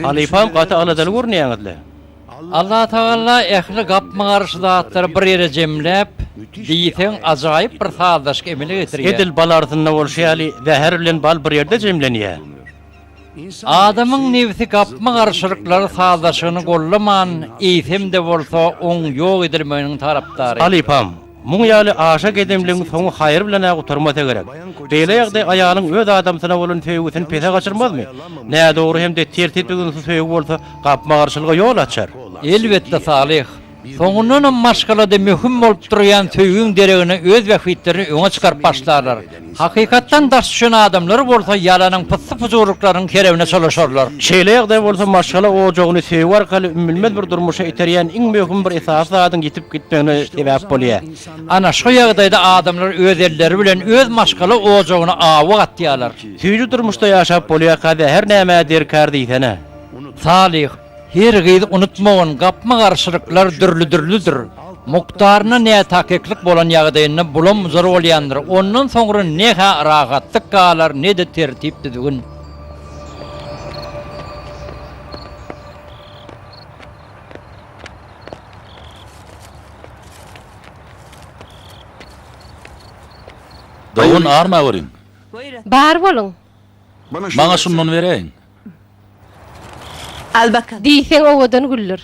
Halypam gaty aladaly görünýäňiz-le. Allatagala ähli gapma-garşy zatlary bir ýere jemläp, diýseň ajaýyp bir sazlaşyk emele getirýär. Edil bal arsynda bolşy ýaly, zäher bilen bal bir ýerde jemlenýär. Adamyň nebsi gapma-garşylyklar sazlaşygyny gollaman, eýsem-de bolsa, oň ýok edilmeginiň tarapdary. Halypam, muň ýaly aşa gedemligiň soňy haýyr bilen-ä gutarmasa gerek. Beýle ýagdaý aýalyň öz adamsyna bolan söýgüsini pese gaçyrmazmy? Nädogry hem-de tertip-düzgünsiz söýgi bolsa gapma-garşylyga ýol açar. Elbetde, Salyh. Soňundanam maşgalada möhüm bolup durýan söýgiň deregine öz bähbitlerini öňe çykaryp başlarlar. Hakykatdan daş düşen adamlar bolsa ýalanyň pyssy-pujurlyklarynyň kerebine çolaşarlar. Şeýle ýagdaý bolsa maşgala ojagyny söýgi arkaly ümmülmez bir durmuşa iterýän iň möhüm bir esasy zadyň ýitip gitmegine sebäp bolýar. Ana şo ýagdaýda adamlar öz elleri bilen öz maşgala ojagyna awy atýarlar. Süýji durmuşda ýaşap bolýarka zäher nämä derkar diýsene. Salyh, Hergiz unutmagyn, gapma-garşylyklar dürli-dürlüdir. Mukdaryna nätakyklyk bolan ýagdaýynda bulam-bujar bolýandyr. Ondan soňra ne-hä rahatlyk galar, ne-de tertip-düzgün. Dogan armaweriň. Bar boluň. Maňa şundan beräýiň. Diýseň owadan güldür.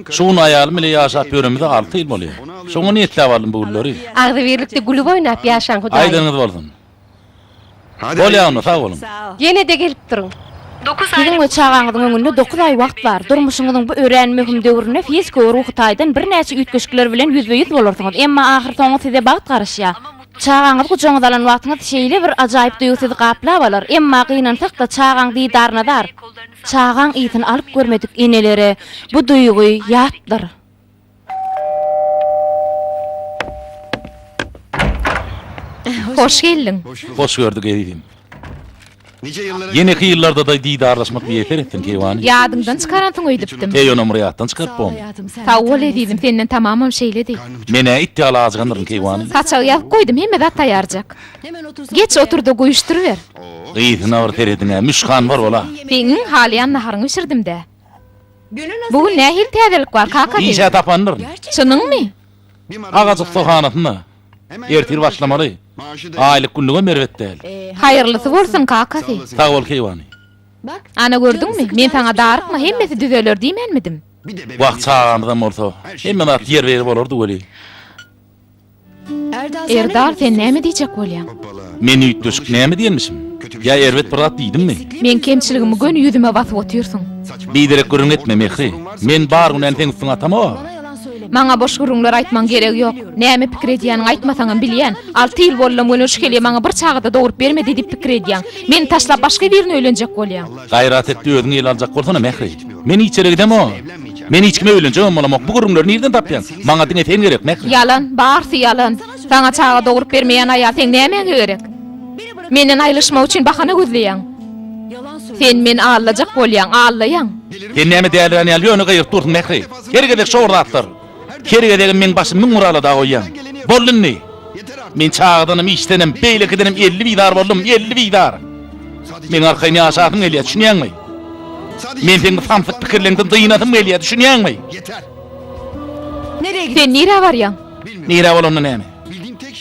Şu gün aýalym bile ýaşap ýöremize alty ýyl bolýar. Şoňa niýetläp aldym bu gülleri. Agzybirlikde gülüp oýnap ýaşaň Hudaýym. Aýdyňyz bolsun. Bolýa onda sag boluň. Ýene-de gelip duruň. Siziň we çagaňyzyň öňünde dokuz aý wagt bar. Durmuşyňyzyň bu örän möhüm döwründe fiziki we ruhy taýdan birnäçe üýtgeşikler bilen ýüzbe-ýüz bolarsyňyz, emma ahyrsoňy size bagt garaşýar. Çagaňyzy gujagyňyza alan wagtyňyz şeýle bir ajaýyp duýgy sizi gaplap alar, emma gynansak-da çagaň didaryna zar. Çagaň ysyny alyp görmedik enelere bu duýgy ýatdyr. Hoş geldiň. Hoş gördük ezizim. Ýeneki ýyllarda-da didarlaşmak miýesser etsin, keýwany. Ýadyňdan çykaransyň öýdüpdim. Heý, onam bir ýatdan çykaryp bormy? Sag bol, ezizim, senden tamamam şeýledi. Men-ä it ýaly ajygandyryn, keýwany. Saçagy ýazyp goýdum, hemme zat taýýarjak. Geç, otur-da, goýuşdyryber. Gyzyna bir serediň-ä, müşkan bar ol-a. Seň iň halaýan naharyňy bişirdim-dä. Bu gün nähili täzelik bar, kakasy? Iş-ä tapandyryn. Çynyňmy? Agaç ussahanasynda. Ertir başlamaly. Aýlyk günlügem erbet däl. Haýyrlysy bolsun, kakasy. Sag bol, keýwany. Ana gördüňmi, men saňa darykma, hemmesi düzeler diýmänmidim? Wah, çagamyzam bolsa, hemme zat ýerbe-ýer bolardy weli. Erdal, sen näme diýjek bolýaň? Men üýtgeşik näme diýenmişim? Ýa erbet bir zat diýdimmi? Meň kemçiligimi göni ýüzüme basyp otyrsyň. Biderek gürrüň etme, Mähri. Men bar günäni seň üstüňe atamok-a. Maňa boş gürrüňler aýtmaň geregi ýok. Näme pikir edýäniňi aýtmasaňam bilýän. Alty ýyl boldam welin şu heleý maňa bir çaga-da dogrup bermedi diýip pikir edýäň. Meni taşlap başga birine öýlenjek bolýaň. Gaýrat et-de özüň el aljak bolsana, Mähri. Men hiç ýere gidemok. Men hiç kime öýlenjegem bolamok. Bu gürrüňleri nirden tapýaň? Maňa diňe sen gerek, Mähri. Ýalan, barysy ýalan. Saňa çaga dogrup bermeýän aýal seň nämäňe gerek? Menden aýrylyşmak üçin bahana gözleýäň. Sen meni aldajak bolýaň, aldaýaň. Sen näme dälirän ýaly ýöne gygyryp dursuň, Mähri? Her gezek şo bir zatlar. Her gezegem meň başymy 1001 alada goýýaň. Boldy indi. Men çagadanam, işdenem, beýlekidenem 50 bizar boldum, 50 bizar. Meň arkaýyn ýaşasym gelýär, düşünýäňmi? Men seň bu samsyk pikirleriňden dynasym gelýär, düşünýäňmi? Sen nirä barýaň? Nirä bolanda näme?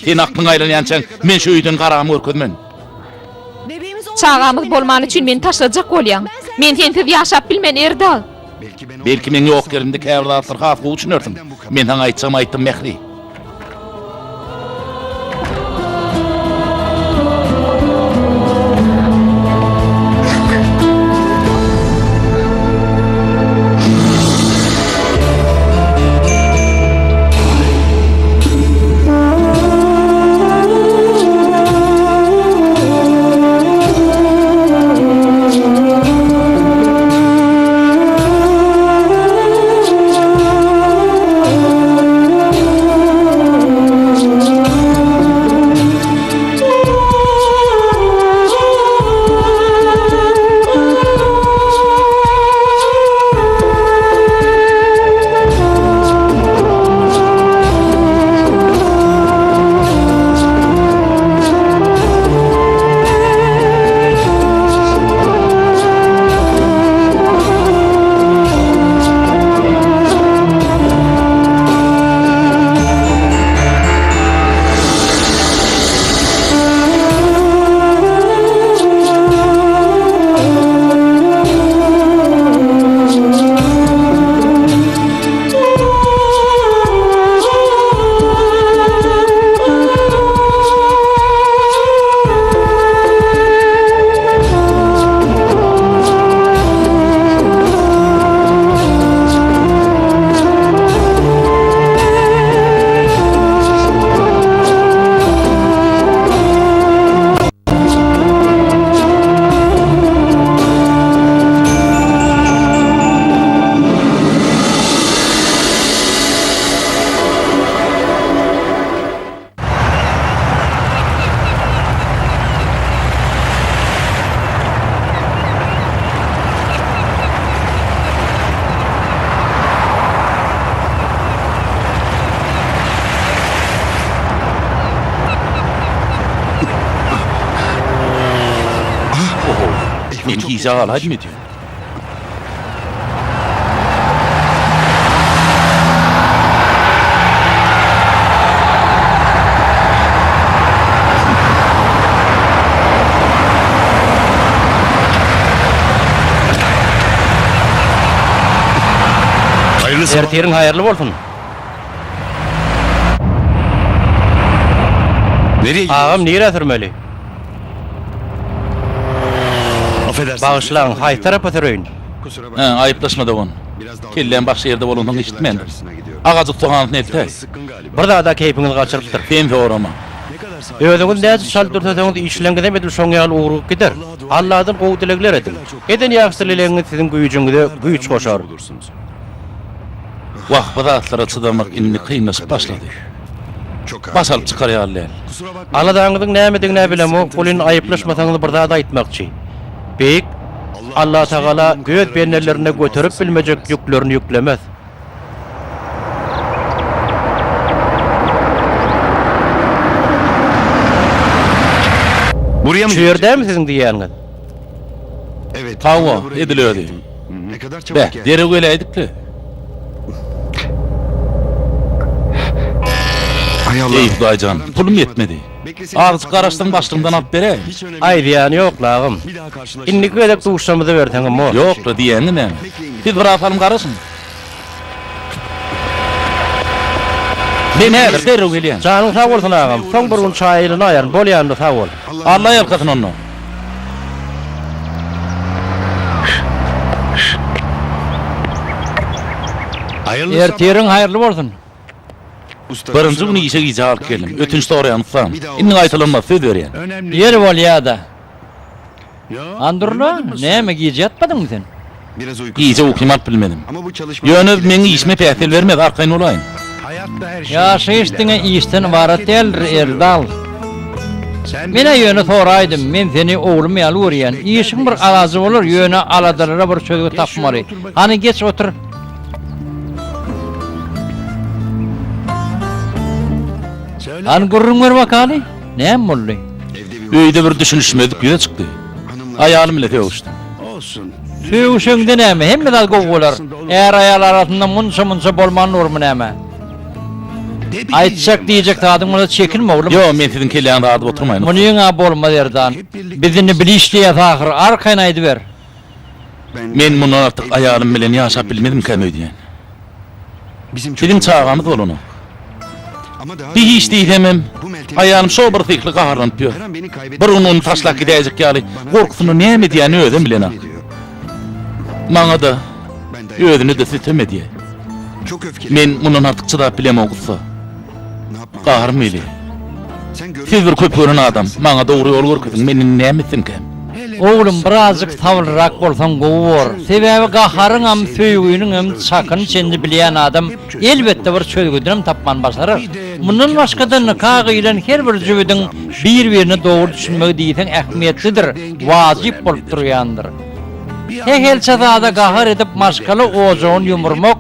Sen aklyň aýlanýançaň men şu öýden garamy görkezmen. Çagamyz bolmany üçin meni taşlajak bolýaň. Men sensiz ýaşap bilmen, Erdal. Belki meň ýok ýerimde käbir zatlary has gowy düşünersiň. Men saňa aýtjagymy aýtdym, Mähri. Men gijä galaýdym öýdýän. Ertiriň haýyrly bolsun. Agam nirä sürmeli? Bagyşlaň, haýsy tarapa süreýin? Hä, aýyplaşma dogan. Kelläm başga ýerde bolansoň eşitmändim. Agaç ussahanasyna eltäý. Bir zada keýpiňizi gaçyrypdyr. Sen sorama. Özüňiz näçe çalt dürseseňiz işleňizem edil şoň ýaly ugrugyp gider. Alladan gowy dilegler ediň. Eden ýagşy dilegiňiz siziň güýjüňize güýç goşar. Wah, bu zatlara çydamak indi kynlaşyp başlady. Baş alyp çykar ýaly däl. Aladaňyzyň nämedigin-ä bilemok, welin aýyplaşmasaňyz bir zat aýtmakçy. Beýik Allatagala öz bendelerine göterip bilmejek ýüklerini ýüklemez. Şu ýerdämi siziň diýýäniňiz? Hawa, edil özi. Beh, derrew geläýdik-le. Eý, Hudaý jan, pulum ýetmedi. Azajyk garaşsaň başlygyňdan alyp beräýin. Aý, zyýany ýok-la, agam. Indiki gezek duşamyzy berseňem bor. Ýok-la, diýýäňmi näme? Siz biraz salym garaşyň. Men häzir derrew gelýän. Janyň sag bolsun, agam. Soň bir gün çaý ýylynaýaryn. Bolýanda sag bol. Alla ýalkasyn onda. Ertiriň haýyrly bolsun. Birinji gün işe gijä galyp geldim. Ötünç soraýan ussam. Indi gaýtalanmaz, söz berýän. Ýeri bolýa-da. Andurla, näme gije ýatmadyňmy sen? Gije ukymy alyp bilmedim. Ýöne meň işime päsgel bermez, arkaýyn bolaýyň. Ýaşaýyş diňe işden ybarat däldir, Erdal. Men-ä ýöne soraýdym, men seni oglum ýaly görýän. Işiň bir alajy bolar, ýöne aladalara bir çözgüt tapmaly. Hany geç otur. Hany gürrüň ber bakaly, näme boldy? Öýde bir düşünişmezlik ýüze çykdy. Aýalym bilen sögüşdim. Sögüşeňde näme, hemme zat gowy bolar. Är-aýal arasynda munça-munça bolman durmy näme? Aýtjak, diýjek zadyň bolsa çekinme oglum. Ýok, men siziň kelläňizi azyp oturmaýyn ussa. Munyň-a bolmaz Erdan. Biz indi bile işleýäs ahyr, arkaýyn aýdyber. Men mundan artyk aýalym bilen ýaşap bilmezmikäm öýdýän. Biziň çagamyz bolanok. Bir hiç diýsemem, aýalym şo bir syhly gaharlanyp ýör. Bir gün ony taşlap gidäýjek ýaly, gorkusyndan näme edýänini özem bilenok. Maňa-da, özüne-de sütem edýär. Men mundan artyk çydap bilemok, ussa. Gaharym gelýär. Siz bir köp gören adam, maňa dogry ýol görkeziň, men indi näme etsemkäm? Oglum, birazjyk sabyrlyrak bolsaň gowy bor. Sebäbi gaharyňam, söýginiňem çakyny çenini bilýän adam elbetde bir çözgüdinem tapman başarar. Mundan başga-da nika gyýlan her bir jübüdiň bir-birine dogry düşünmegi diýseň ähmiýetlidir, wajyp bolup durýandyr. Sähelçe zada gahar edip maşgala ojagyny ýumurmak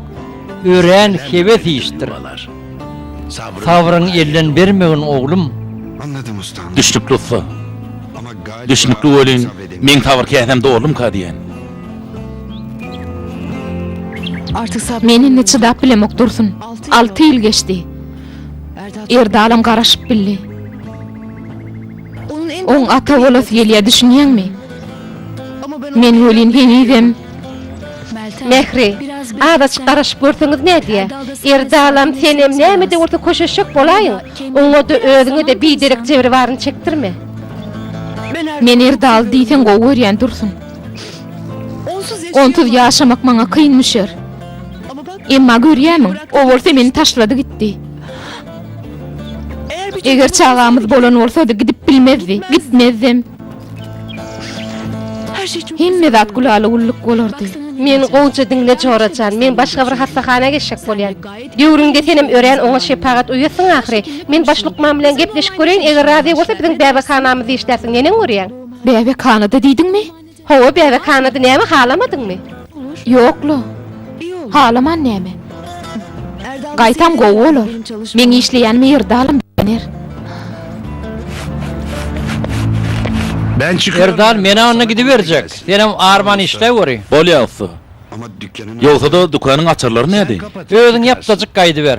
örän hebes işdir. Sabryň elden bermegin oglum. Düşnükli ussa. Düşnükli welin, meň sabyr käsäm doldumyka diýýän. Men indi çydap bilemok Dursun. Alty ýyl geçdi. Erdalam garaşyp bildi. Oň ata bolasy gelýä düşünýäňmi? Men welin henizem. Mähri, azajyk garaşyp görseňiz nädýä? Erdalam, senem näme-de bolsa köşeşjek bolaýyň. Oňa-da, özüňe-de biderek jebir baryny çekdirme. Men Erdaly diýseň gowy görýän Dursun. Onsuz ýaşamak maňa kyn düşer. Emma görýämiň, o bolsa meni taşlady gitdi. Eger çagamyz bolan bolsady, gidip bilmezdi, gitmezdem. Hemme zat gülala-güllük bolardy. Meni gowuja diňle, jora jan, men başga bir hassahana geçjek bolýan. Döwrüňde senem örän oňat şepagat uýasyň ahyry. Men baş lukman bilen gepleşip göreýin, eger razy bolsa biziň bäbekhanamyzda işlärsiň, neneň görýäň? Bäbekhanada diýdiňmi? Hawa, bäbekhanada näme halamadyňmy? Ýok-la. Halaman näme? Gaýtam gowy bolar. Meň işleýänimi Erdalym begener. Erdal, men-ä onda gidiberjek. Senem arman işläweri. Bolýa, ussa. Ýogsa-da dükanyň açarlary nädeýin? Özüň ýapdajyk gaýdyber.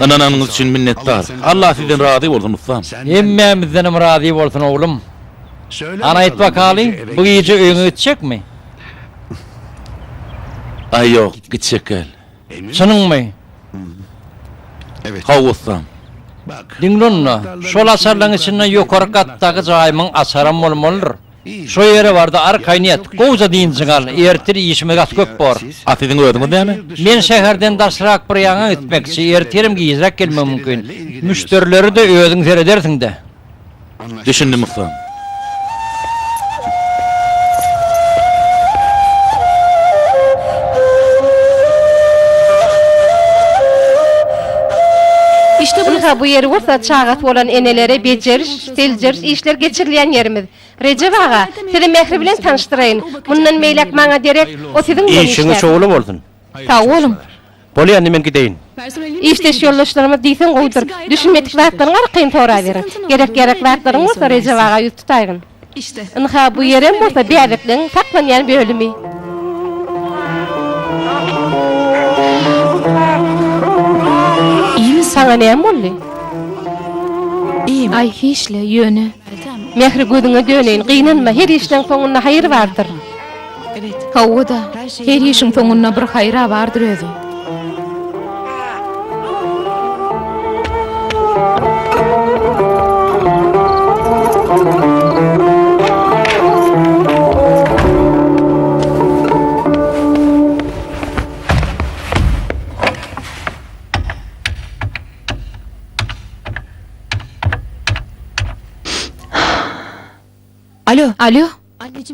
Ynananyňyz üçin minnetdar. Allah sizden razy bolsun, ussam. Hemmämizdenem razy bolsun, oglum. Hany aýt bakaly, bu gije öýüňe gitjekmi? Aý, ýok, gitjek däl. Çynyňmy? Hawa, ussam. Diňle onda, şol açarlaryň içinde ýokary gatdaky jaýymyň açaram bolmalydyr. Şo ýere bar-da, arkaýyn ýat, gowja dynjyňy al, ertir işimiz gaty köp bor. A siziň özüňiz näme? Men şäherden daşrak bir ýaňa gitmekçi, ertirem gijräk gelmegim mümkin. Müşderilere-de özüň seredersiň-dä. Düşündim, ussam. Ynha, bu ýeri bolsa çagasy bolan enelere bejeriş, seljeriş işleri geçirilýän ýerimiz. Rejep aga, sizi Mähri bilen tanyşdyraýyn. Mundan beýläk maňa derek, o siziň bilen Işiňiz işlär. şowly bolsun. Sag boluň. Bolýa, indi men gideýin. Işdeş ýoldaşlarymyz diýseň gowudyr. Düşünmedik zatlaryňy arkaýyn soraberin. Gerek-ýarak zatlaryň bolsa Rejep aga ýüz tutaýgyn. Ynha, bu ýerem bolsa bäbekleň saklanýan bölümi. Saňa näme boldy? Aý, hiç-le, ýöne. Mähri gözüňe döneýin, gynanma, her işleň soňunda haýyr bardyr. Hawa-da, her işiň soňunda bir haýyr-a bardyr özi. Alo. Alo.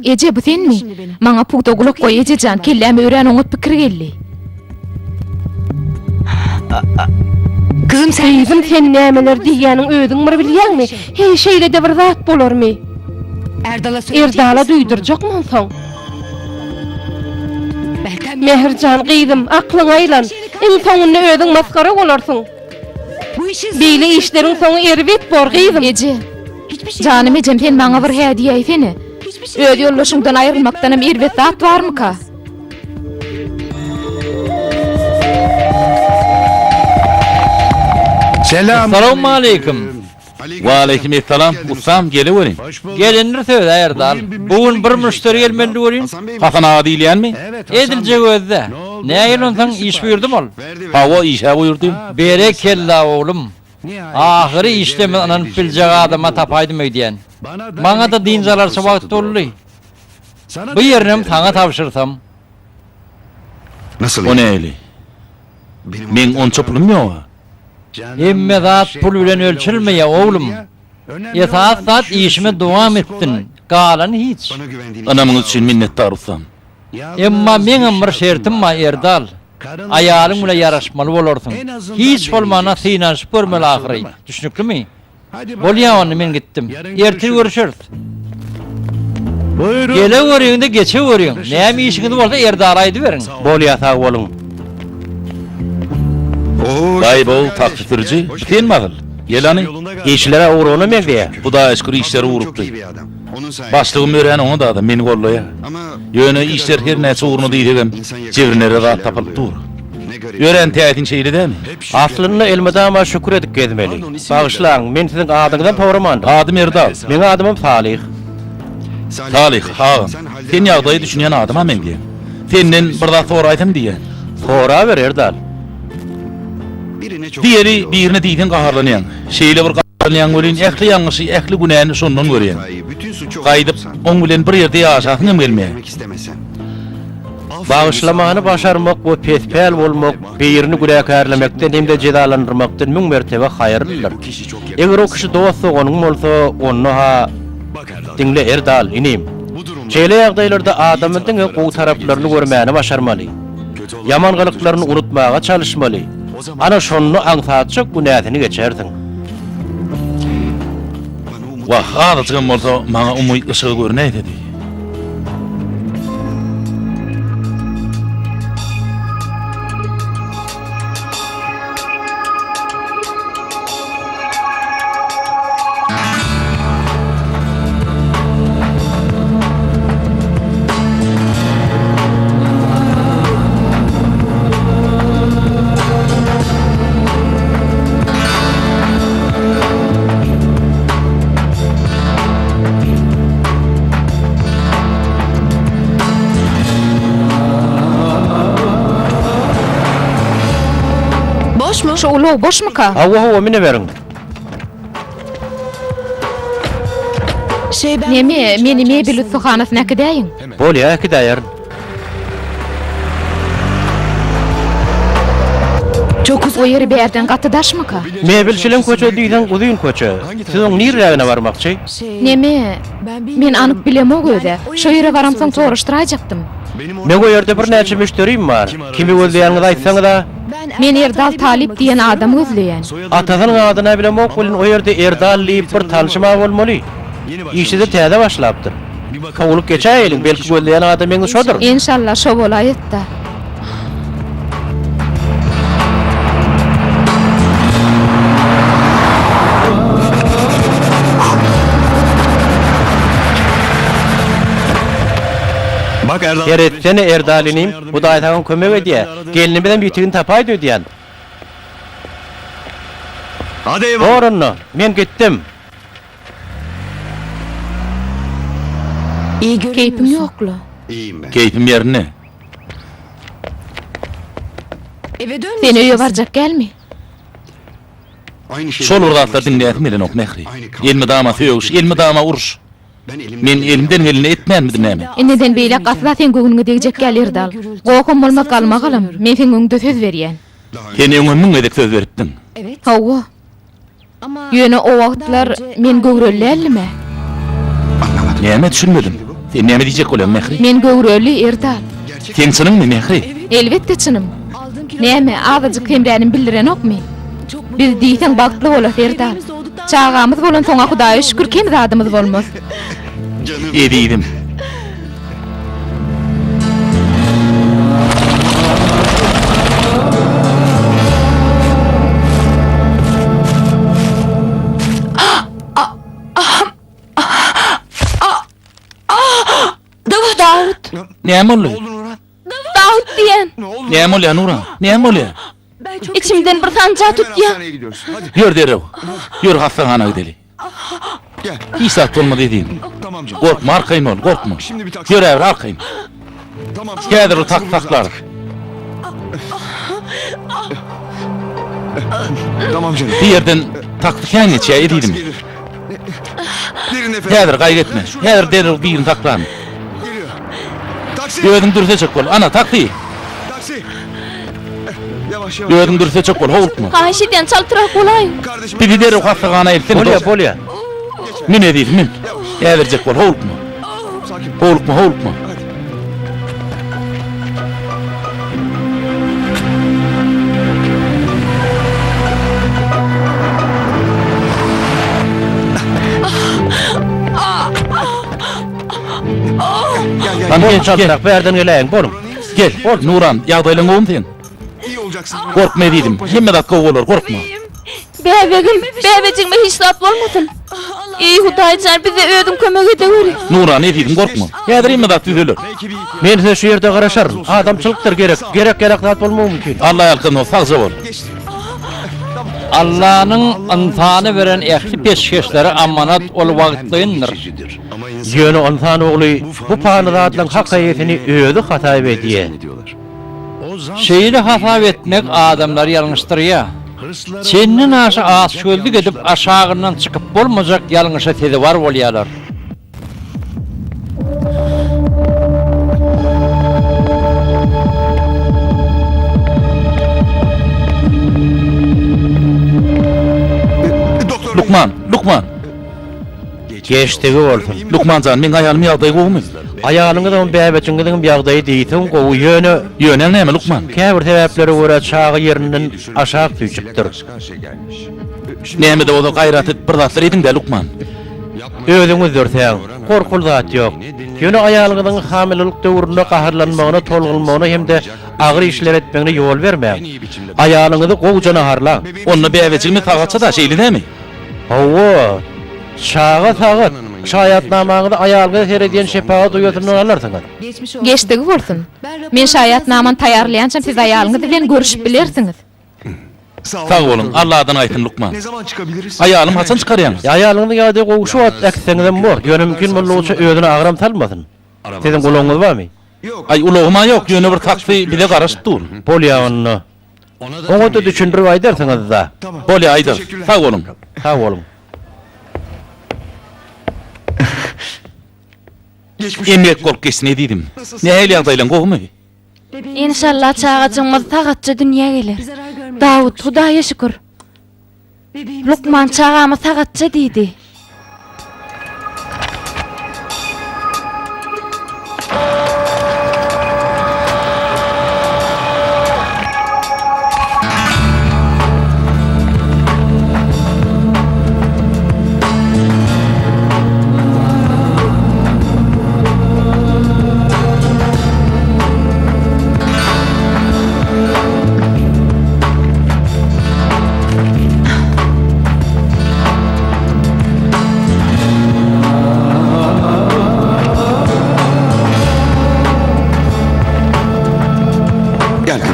Eje, bu senmi? Maňa pugta gulak goý, eje jan, kelläme örän oňat pikir geldi. Gyzym, sen nämeler diýýäniň özüň bir bilýäňmi? Heý, şeýle-de bir zat bolarmy? Erdala duýdurjakmy onsoň? Mähir jan, gyzym, aklyňa aýlan. Iň soňunda özüň masgara bolarsyň. Beýle işleriň soňy erbet bor, gyzym. Eje, janym ejem, sen maňa bir hä diýäýsene. Öz ýoldaşyňdan aýrylmakdanam erbet zat barmyka? Essalawmaleýkim. Waleýkim essalam, ussam, geleweriň. Gelendir söz-ä Erdal. Bu gün bir müşderi gelmelidi welin. Hasan aga diýilýänmi? Ediljek özi-dä. Nähili onsoň, iş buýurdymy ol? Hawa, iş-ä buýurdy. Berekella, oglum. Ahyry işdemi ynanyp biljek adama tapaýdym öýdýän. Maňa-da dynç alarça wagt boldy. Bu ýerinem saňa tabşyrsam. O nähili? Meň onça pulum ýog-a. Hemme zat pul bilen ölçelmeýär, oglum. Esasy zat işime dowam etsin, galany hiç. Ynamyňyz üçin minnetdar, ussam. Emma meňem bir şertim bar, Erdal. Aýalyň bile ýaraşmaly bolarsyň. Hiç bolmanda synanyşyp görmeli ahyry. Düşnüklimi? Bolýa onda men gitdim. Ertir görüşeris. Geleweriň-de geçeweriň. Näme işiňiz bolsa Erdala aýdyberiň. Bolýa sag boluň. Baý-bow, taksi sürüji, bu senmi asyl? Gel hany. Işler-ä ugruna meňzeýär. Hudaýa şükür işler ugrukdy. Başlygym örän oňat adam, meni gollaýar. Ýöne işler her näçe ugruna diýsegem, jebrinere zat tapylyp dur. Örän täsin şeýle dälmi? Aslynda elmydama şükür edip gezmeli. Bagyşlaň, men siziň adyňyzam soramandym. Adym Erdal. Meň adymam Salyh. Salyh, agam, sen ýagdaýa düşünýän adama meňzeýäň. Senden bir zat soraýsam diýýän. Soraber, Erdal. Diýeli, birine diýseň gaharlanýaň. Şeýle bir gaharlanýaň welin, ähli ýalňyşy, ähli günäni şondan görýäň. Gaýdyp, oň bilen bir ýerde ýaşasyň hem gelmeýär. Bagyşlamany başarmak we pespäl bolmak birini günäkärlemekden hem-de jezalandyrmakdan müň mertebe haýyrlydyr. Eger o kişi dost-doganyň bolsa, onda-ha, Diňle, Erdal, inim. Şeýle ýagdaýlarda adamyň diňe gowy taraplaryny görmäni başarmaly. Ýaman gylyklaryny unutmaga çalyşmaly. Ana şonda aňsatjak günäsini geçersiň. Wah, azajygam bolsa maňa umyt yşygy görünäýsedi. Şu ulag boşmyka? Hawa, hawa, müneweriň. Neme, meni mebel ussahanasyna äkidäýiň. Bolýa, äkidäýerin. O ýeri bärden gaty daşmyka? Mebelçileň köçe diýseň uzyn köçe. Siz oň nirrägine barmakçy? Neme, men anyk bilemok öz-ä. Şo ýere baramsoň soraşdyraýjakdym. Meň o ýerde birnäçe müşderim bar. Kimi gözleýäniňizi aýtsaňyz-a? Men Erdal Talyp diýen adamy gözleýän. Atasynyň adyny-a bilemok welin, o ýerde Erdal diýip bir tanşym-a bolmaly. Işe-de täze başlapdyr. Sowulyp geçäýeliň, belki gözleýän adamyňyz şodur. Enşalla şo bolaýyt-da. Seretsene Erdal inim, Hudaý saňa kömek edýä. Gelnimizem ýitigini tapaýdy öýdýän. Bor onda, men gitdim. Keýpiň ýok-la. Keýpim ýerinde. Sen öýe barjak dälmi? Şol bir zatlar diňläsim gelenok, Mähri. Elmydama sögüş, elmydama uruş. Men elimden geleni etmänmidim näme? Indiden beýläk asla seň göwnüňe degjek däl, Erdal. Goham bolmaz, galmagalam. Men seň öňüňde söz berýän. Sen öňem müň gezek söz beripdiň. Hawa. Ýöne o wagtlar men göwreli däldim-ä. Nämä düşünmedim? Sen näme diýjek bolýaň, Mähri? Men göwreli, Erdal. Seň çynyňmy, Mähri? Elbetde çynym. Näme, azajyk semränim bildirenokmy? Biz diýseň bagtly bolas, Erdal. Çagamyz bolansoň-a Hudaýa şükür kem zadymyz bolmaz. Ezizim. Dawut! Näme boldy? Dawut diýen! Näme bolýar, Nuran? Näme bolýar? Içimden bir sanjy tutýar. Ýör derrew. Ýör hassahana gideli. Hiç zat bolmaz ezizim. Gorkma arkaýyn bol, gorkma. Ýöräber arkaýyn. Häzir bir taksi saklarys. Bu ýerden taksi kän geçýär ezizim. Häzir gaýgy etme. Häzir derrew birini saklaryn. Özüň dürsejek bol. Ana, taksi. Özüň dürsejek bol, howlukma. Haýyş edýän, çaltrak bolaýyň. Bizi derrew hassahana eltsene, Bolýa, dost. bolýa. Mün ezizim, mün. Häzirjek bol, howlukma. Howlukma, howlukma. Hany gel çaltrak, bärden geläýiň, boluň. Gel, Nuran, ýagdaýlaň gowumy seň? Gorkma ezizim, hemme zat gowy bolar, gorkma. Bäbegim, bäbejigime hiç zat bolmasyn. Eý, Hudaý jan, bize özüň kömek edeweri. Nuran, ezizim, gorkma. Häzir hemme zat düzeler. Men size şu ýerde garaşaryn. Adamçylykdyr gerek, gerek-ýarak zat bolmagy mümkin. Alla ýalkasyn, dost, sagja bol. Allanyň ynsana beren ähli peşgeşleri amanat, ol wagtlaýyndyr. Ýöne ynsan ogly bu pany zatlaryň hak eýesini özi hasap edýär. Şeýle hasap etmek adamlary ýalňyşdyrýar. Çenden aşa açgözlük edip aşagyndan çykyp bolmajak ýalňyşa sezewar bolýarlar. Lukman, lukman! Geçdigi bolsun. Lukman jan, meň aýalymyň ýagdaýy gowumy? Aýalyňyzyňam, bäbejiňiziňem ýagdaýy diýseň gowy, ýöne. Ýöne näme, lukman? Käbir sebäplere görä çaga ýerinden aşak süýşüpdir. Näme-de bolsa gaýrat edip bir zatlar ediň-dä, lukman. Özüňiz dürsäň, gorkuly zat ýok. Ýöne aýalyňyzyň hamilelik döwründe gaharlanmagyna, tolgunmagyna hem-de agyr işler etmegine ýol bermäň. Aýalyňyzy gowuja naharlaň. Onda bäbejigimiz sagatça-da, şeýle dämi? Hawa, çaga sagat. Şaýatnamaňyzy aýalyňyza seredýän şepagat uýasyndan alarsyňyz. Geçdigi bolsun. Men şaýatnamany taýýarlaýançam siz aýalyňyz bilen görüşip bilersiňiz. Sag boluň, Alladan gaýtsyn lukman. Aýalymy haçan çykarýaňyz? Aýalyňyzyň ýagdaýy gowy şu wagt äkitseňizem bor. Ýöne mümkin boldugyça özüne agram salmasyn. Siziň ulagyňyz barmy? Aý ulagym-a ýok, ýöne bir taksi bize garaşyp dur. Bolýa onda. Oňa-da düşündirip aýdarsyňyz-da. Bolýa, aýdarys. Sag boluň. Sag boluň. Emgek bolup geçsin ezizim. Nähili ýagdaýlaň gowumy? Enşalla çagajygymyz sagatja dünýä geler. Dawut, Hudaýa şükür. Lukman çagamyz sagatja diýdi.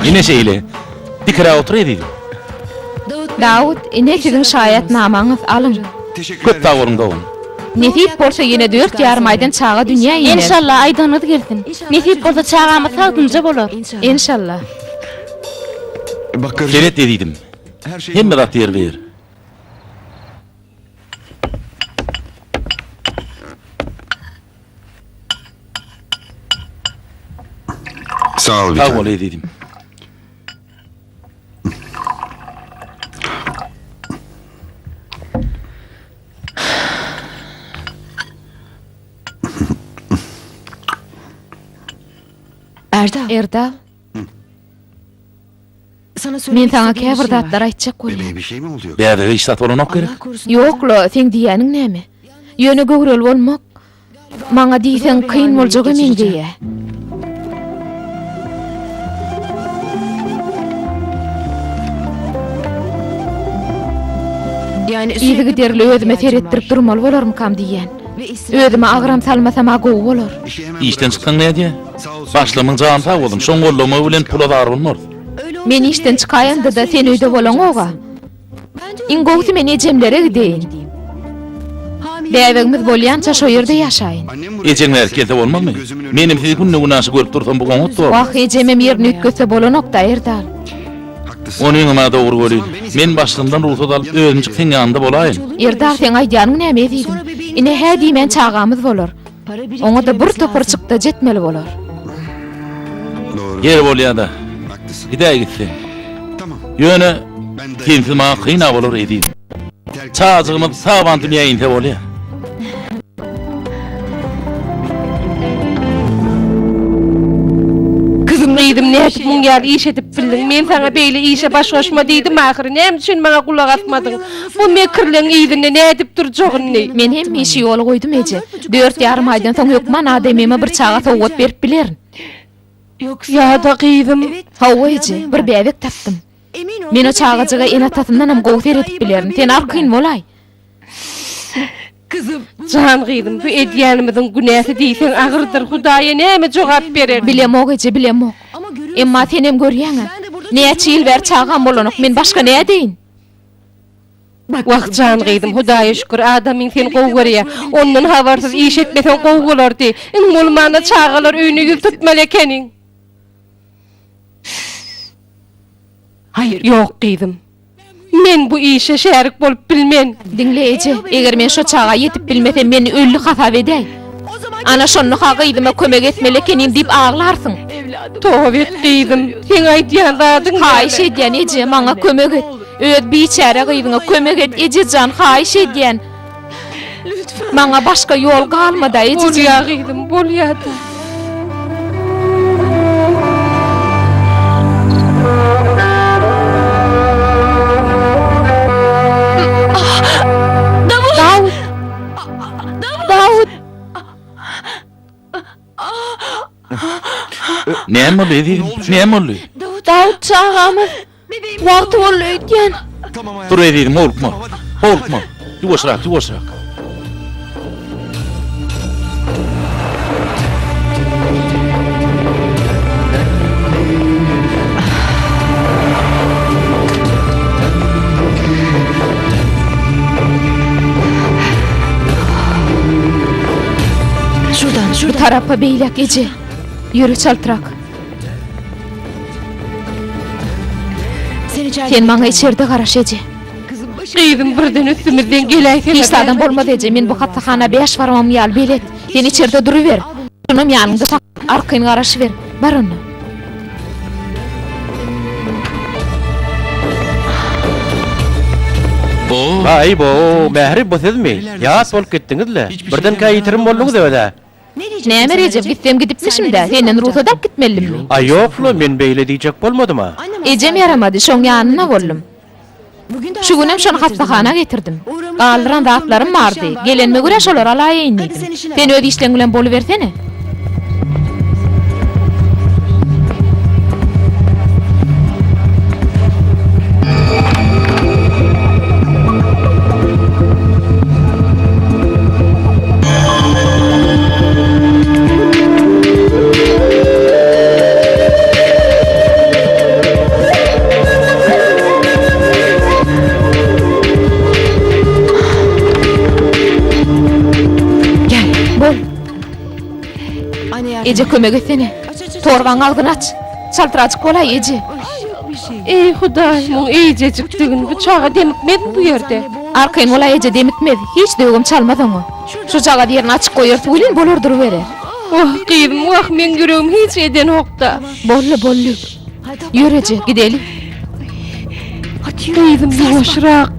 Ine şeýle. Dikräk otur ezizim. Dawut, ine siziň şaýatnamaňyz, alyň. Köp sag boluň dogan. Nesip bolsa ýene dört ýarym aýdan çaga dünýä iner. Enşalla aýdanyňyz gelsin. Nesip bolsa çagamyz sagdynja bolar. Enşalla. Seret ezizim. Hemme zat ýerbe-ýer. Sag bol ezizim. Erdal. Men saňa käbir zatlar aýtjak bolýan. Bäbege hiç zat bolanok gerek? Ýok-la, seň diýýäniň näme? Ýöne göwreli bolmak maňa diýseň kyn boljaga meňzeýä. Yzygiderli özüme seretdirip durmaly bolarmykam diýýän. Özüme agram salmasam-a gowy bolar. Işden çyksaň nädýä? Başlygymyň jany sag bolsun, şoň gollamagy bilen pula zar bolmarys. Men işden çykaýanda-da sen öýde bolaňog-a. Iň gowusy men ejemlere gideýin. Bäbegimiz bolýança şo ýerde ýaşaýyn. Ejeň bärik gelse bolmazmy? Menem sizi günde-günaşa görüp dursam bu oňat bormy? Wah, ejemem ýerini üýtgetse bolanok-da, Erdal. Onyňam-a dogry welin, men başlygymdan rugsat alyp özümjik seň ýanyňda bolaýyn. Erdal, seň aýdýanyň näme, ezizim? Ine, hä diýmän çagamyz bolar. Oňa-da bir topar çykdajy etmeli bolar. Ýeri bolýa-da, gidäý gitseň. Ýöne, sensiz maňa kyn-a bolar, ezizim. Çagajygymyz sag-aman dünýä inse bolýa. Gyzym, nädip muň ýaly iş edip bildiň? Men saňa beýle işe baş goşma diýdim ahyry. Näme üçin maňa gulak asmadyň? Bu mekirligiň yzynda nädip durjak indi? Men hemme işi ýola goýdum, eje. Dört ýarym aýdan soň hökman adamyma bir çaga sowgat berip bilerin. Ýa-da gyzym. Hawa, eje, bir bäbek tapdym. Men o çagajyga ene-atasyndanam gowy seredip bilerin. Sen arkaýyn bolaý. Jan gyzym, bu edýänimiziň günäsi diýseň agyrdyr. Hudaýa näme jogap bereris? Bilemok, eje, bilemok. Emma senem görýäň-ä. Näçe ýyl bäri çagam bolanok. Men başga nädeýin? Wah, jan gyzym, Hudaýa şükür, adamyň seni gowy görýär. Ondan habarsyz iş etmeseň gowy bolardy. Iň bolmanda çagalar öýüne ýüz tutmaly ekeniň. Ýok, gyzym. Men bu işe şärik bolup bilmen. Diňle, eje, eger men şo çaga ýetip bilmesem, meni ölli hasap edäý. Ana, şonda-ha gyzyma kömek etmeli ekenim diýip aglarsyň. Toba et, gyzym, seň aýdýan zadyň näme? Haýyş edýän, eje, maňa kömek et. Öz biçäre gyzyňa kömek et, eje jan, haýyş edýän. Maňa başga ýol galmad-a, eje jan. Bolýa, gyzym, bolýa-da. Dawut! Dawut! Näme boldy, ezizim? Näme boldy? Dawut çagamyz. Wagty boldy öýdýän. Dur ezizim, howlukma. Howlukma. Ýuwaşrak, ýuwaşrak. Bu tarapa beýläk eje. Ýöre çaltrak. Sen maňa içerde garaş, eje. Gyzym birden üstümizden geläýseler. Hiç zadam bolmaz, eje. Men bu hassahana bäş barmagym ýaly belet. Sen içerde duruber. Şonam ýanyňda sak, arkaýyn garaşyber. Bar onda. Baý-bo, Mähri, bu sizmi? Ýat bolup gitdiňiz-le. Birdenkä ýitirim bolduňyz öz-ä. Näme Rejep, gitsem gidipmişim-dä, senden rugsat alyp gitmelidimmi? Aý ýok-la, men beýle diýjek bolmadym-a. Ejem ýaramady, şoň ýanynda boldum. Şu günem şony hassahana getirdim. Galdyran zatlarym bardy, gelenime görä şolary alaýaýyn diýdim. Sen öz işleň bilen bolubersene. Gel, bol. Eje kömek etsene. Torbaň agzyny aç. Çaltrajyk bolaý, eje. Eý, Hudaý, muň eýjejikdigini bu çaga demikmezmi bu ýerde? Arkaýyn bolaý, eje, demikmez. Hiç döwgem çalmaz oňa. Şujagaz ýerini açyk goýarys welin bolar duruberer. Wah, gyzym, wah, meň ýüregim hiç edenok-da. Boldy, boldy. Ýör eje, gideli. Gyzym, ýuwaşrak.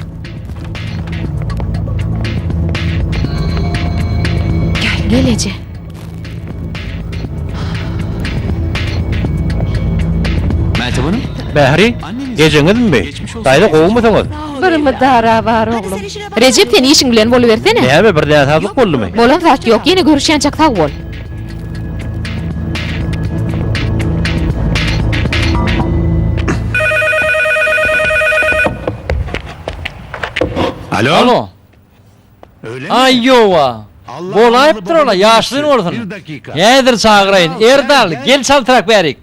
Gel, eje. Mähri, ejeňizmi? Daýza gowumysyňyz? Bir mydara bar oglum. Rejep sen işiň bilen bolubersene. Näme bir näsazlyk boldumy? Bolan zat ýok, ýene görüşýänçäk sag bol. Alo. Alo. Aý ýowa. Bolaýypdyr ola, ýaşlyn bolsun. Häzir çagyraýyn. Erdal, gel çaltrak bärik.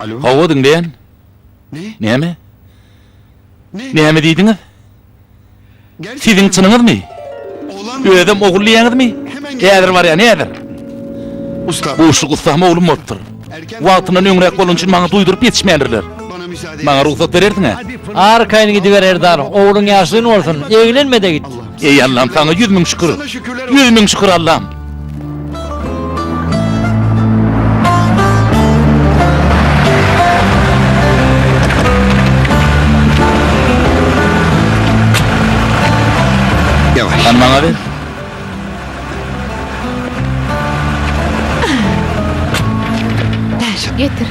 Hawa diňleýän. Näme? Näme diýdiňiz? Siziň çynyňyzmy? Özem ogul diýýäňizmi? Häzir barýan, häzir. Buşluk ussam oglum bolupdyr. Wagtyndan öňräk bolany üçin maňa duýduryp ýetişmändirler. Maňa rugsat berersiň-ä? Arkaýyn gidiber Erdal, ogluň ýaşlyn bolsun, eglenme-de git. Eý Allam, saňa 100.000 şükür. 100.000 şükür Allam. Hany maňa ber. Getir.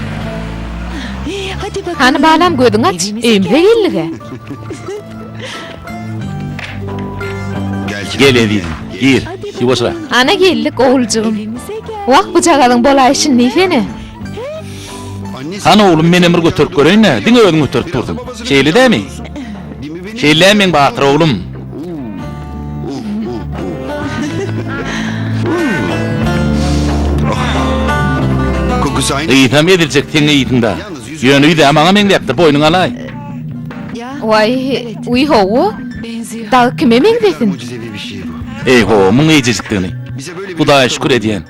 Hany balam gözüňi aç, öýümize geldik-ä. Gel ezizim, gir. Ýuwaşrak. Ana geldik oguljygym. Wah bujagazyň bolaýşyny diýsene. Hany oglum menem bir göterip göreýin-dä, diňe özüň göterip dursuň. Şeýle dämi? Şeýle dämi meň batyr oglum? Ysam ediljek seň yzyňda. Ýöne ýüz-ä maňa meňzäpdir, boýnuňa alaý. Waý, wiý hawa. Dagy kime meňzesin? Eý-ho, muň eýjejikdigini. Hudaýa şükür edýän.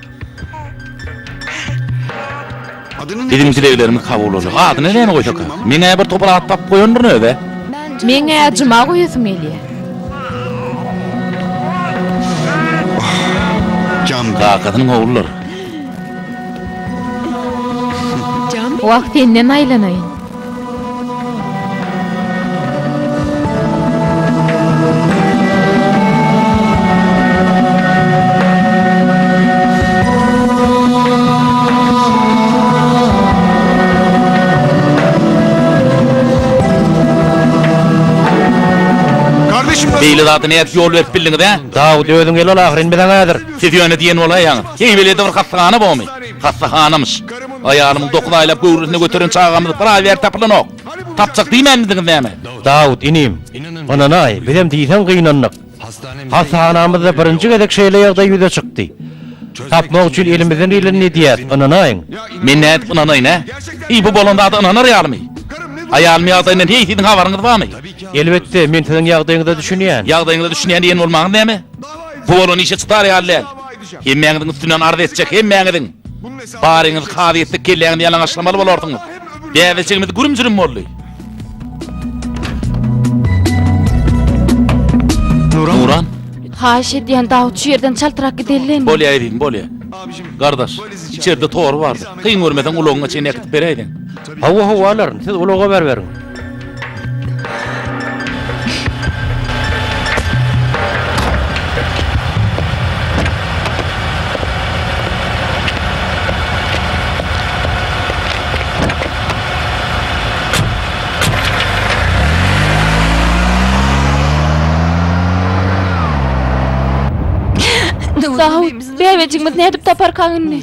Biziň dileglerimiz kabul boldy. Adyny näme goýsaka? Men-ä bir topar at tapyp goýandyryn öz-ä. Meň-ä Juma goýasym gelýär. Kakasynyň ogludyr. Wah, senden aýlanaýyn. Beýle zada nädip ýol berip bildiňiz, hä? Dawut, özüň el al ahyryn biz aňa häzir. Siz ýöne diýen bolaýaňyz. Heýwelede bir hassahana bormy? Hassahanamyş. Aýalymyň dokuz aýlap göwresinde göteren çagamyz bir aý bäri tapylanok. Tapjak diýmänmidiňiz näme? Dawut, inim, ynanaý, bizem diýseň gynandyk. Hassahanamyzda birinji gezek şeýle ýagdaý ýüze çykdy. Tapmak üçin elimizden gelenini edýäs, ynanaýyň. Men nädip ynanaýyn, hä? Heý, bu bolan zada ynanar ýalymy? Aýalymyň ýagdaýyndan heý siziň habaryňyz barmy? Elbetde, men siziň ýagdaýyňyza düşünýän. Ýagdaýyňyza düşünýän diýen bolmagyňyz näme? Bu bolan işe çydar ýaly däl. Hemmäňiziň üstünden arz etjek, hemmäňiziň! Baryňyz kazyýetde kelläňizi ýalaňaçlamaly bolarsyňyz. Bäbejigimiz gürüm-jürüm boldy. Nuran. Haýyş edýän, Dawut, şu ýerden çaltrak gideli. Bolýa ezizim, bolýa. Gardaş, içerde torba bardyr. Kyn görmeseň ulagyňa çenli äkidip beräýseň. Hawa, hawa alaryn. Siz ulaga beriberiň. Dawut, bäbejigimizi nädip taparkaň indi?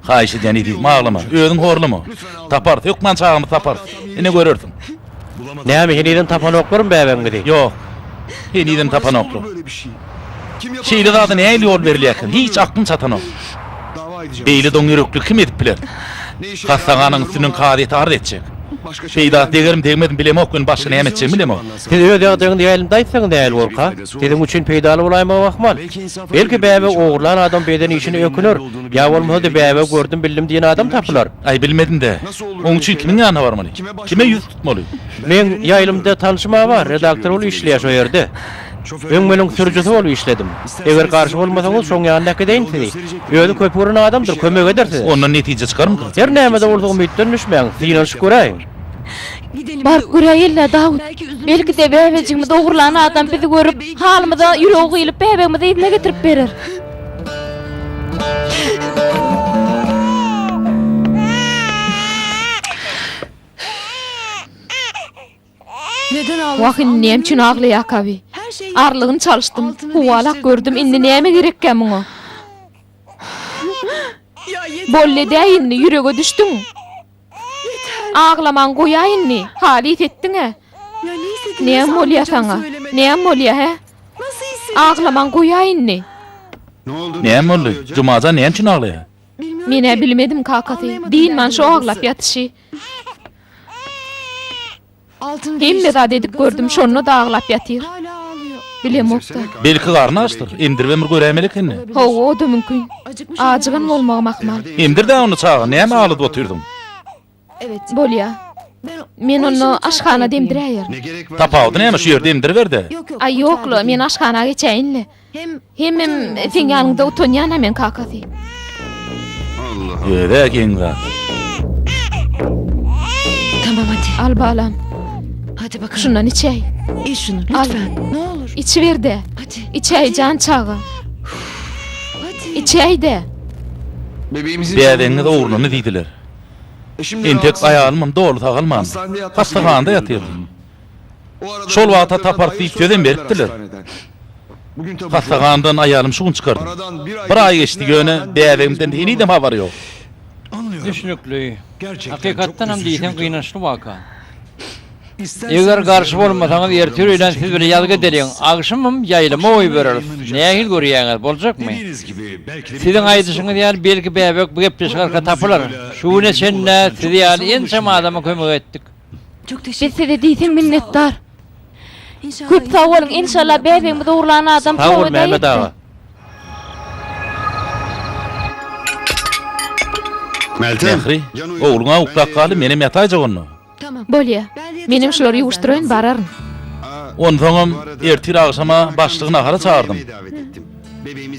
Haýyş edýän ezizim, aglama, özüňi horlama. Taparys, hökman çagamyzy taparys. Ine görersiň. Näme, henizem tapanoklarmy bäbegiňizi? Ýok, henizem tapanoklar. Şeýle zada nähili ýol berilýärkä? Hiç aklym çatanok. Beýle doňýüreklik kim edip biler? Hassahananyň üstünden kazyýete arz etjek. Peýdasy degermi degmezmi bilemok, ýöne başga näme etjegimi bilemok. Siz öz ýagdaýyňyzy ýaýlymda aýtsaňyz nähili borka? Siziň üçin peýdaly bolaýmagy ahmal. Belki bäbegi ogurlan adam bu eden işine öküner, ýa bolmasa-da bäbegi gördüm bildim diýen adam tapylar. Aý bilmedim-dä. Oň üçin kimiň ýanyna barmaly? Kime ýüz tutmaly? Meň ýaýlymda tanşym-a bar, redaktor bolup işleýär şo ýerde. Öň men oň sürüjisi bolup işledim. Eger garşy bolmasaňyz, şoň ýanyna äkideýin sizi. Özi köp gören adamdyr, kömek eder size. Ondan netije çykarmyka? Her näme-de bolsa umytdan düşmäň, synanyşyp göräýiň. Baryp göräýeli-dä, Dawut. Belki-de, bäbejigimizi ogurlan adam bizi görüp, halymyza ýüregi gyýlyp, bäbegimizi yzyna getirip berer. Wah indi näme üçin aglaýarka bi? Arlygyny çalyşdym, huwalak gördüm, indi näme gerekkä muňa? Boldy edäý indi, ýürege düşdüň. Aglamaň goýaý indi, halys etdiň-ä. Näme bolýa saňa? Näme bolýa, hä? Aglamaň goýaý indi. Näme boldy? Jumajan näme üçin aglaýar? Men-ä bilmedim kakasy, dynman şo aglap ýatyşy. Hemme zat edip gördüm, şonda-da aglap ýatyr. Bilemok-da. Belki garny açdyr, emdiribem bir göräýmeli ekeni. Hawa, o-da mümkin. Ajygan bolmagam ahmal. Emdir-dä onda çaga, näme agladyp otyrsyň? Bolýa. Men onda aşhanada emdiräýerin. Tapawudy näme, şu ýerde emdiriber-dä. Aý, ýok-la, men aşhana geçäýin-le. Hemem seň ýanyňda utanýan-a men kakasy. Özä geň zat. Al balam. Şundan içäý. Al. Içiber-de. Içäý jan çaga. Içäý-de. Bäbegiňiz ogurlandy diýdiler. Entek aýalymam doly sagalmandy. Hassahanada ýatyrdy. Şol wagta taparys diýip sözem beripdiler. Hassahandan aýalym şu gün çykardym. Bir aý geçdi, ýöne bäbegimden henizem habar ýok. Düşnükli. Hakykatdanam diýseň gynançly waka. Eger garşy bolmasaňyz ertir öýlän siz bile ýazgy edeliň, agşamam ýaýlyma goýbereris. Nähili görýäňiz, boljakmy? Siziň aýdyşyňyz ýaly belki bäbek bu gepleşik arka tapylar. Şu güne çenli siz ýaly ençeme adama kömek etdik. Biz size diýseň minnetdar. Köp sag boluň, enşalla bäbegimizi ogurlan adam Sag bol toba Mehmet edäýipdir. aga. Mähri, ogluň-a uklap galdy, menem ýataýjak onda. Bolýa. Menem şulary ýuwuşdyraýyn, bararyn. Onsoňam ertir agşama başlygy nahara çagyrdym.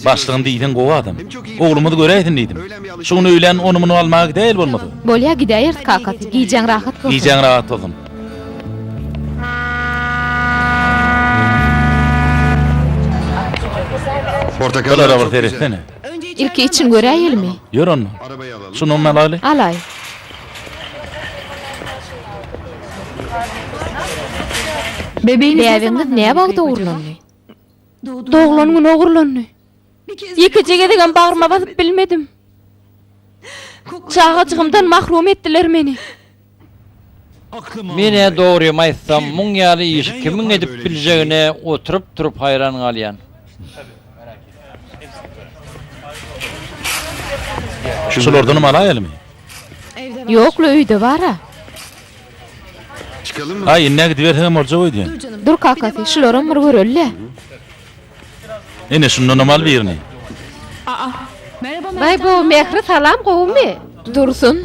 Başlygym diýseň gowy adam. Oglumyzy göräýsin diýdim. Şu gün öýlän ony-muny almaga gidäýeli bolmasa. Bolýa gidäýeris kakasy. Gijäň rahat bolsun. Gijäň rahat bolsun. Bulara bir seretsene. Ilki içini göräýelimi? Ýör onda. Şunam alaýly. Alaý. Bäbegiňiz näwagt ogurlandy? Doglan güni ogurlandy. Ýekeje gezegem bagryma basyp bilmedim. Çagajygymdan mahrum etdiler meni. Men-ä dogrymy aýtsam, muň ýaly işi kimiň edip biljegine oturyp-turup haýran galýan. Şulardanam alaýalymy? Ýok-la, öýde bar-a. Aý, indi-ä gidibersegem boljak öýdýän. Dur kakasy, şularam bir göreli-le. Ine, şundanam al birini. Baý bu Mähri salam gowumy? Dursun.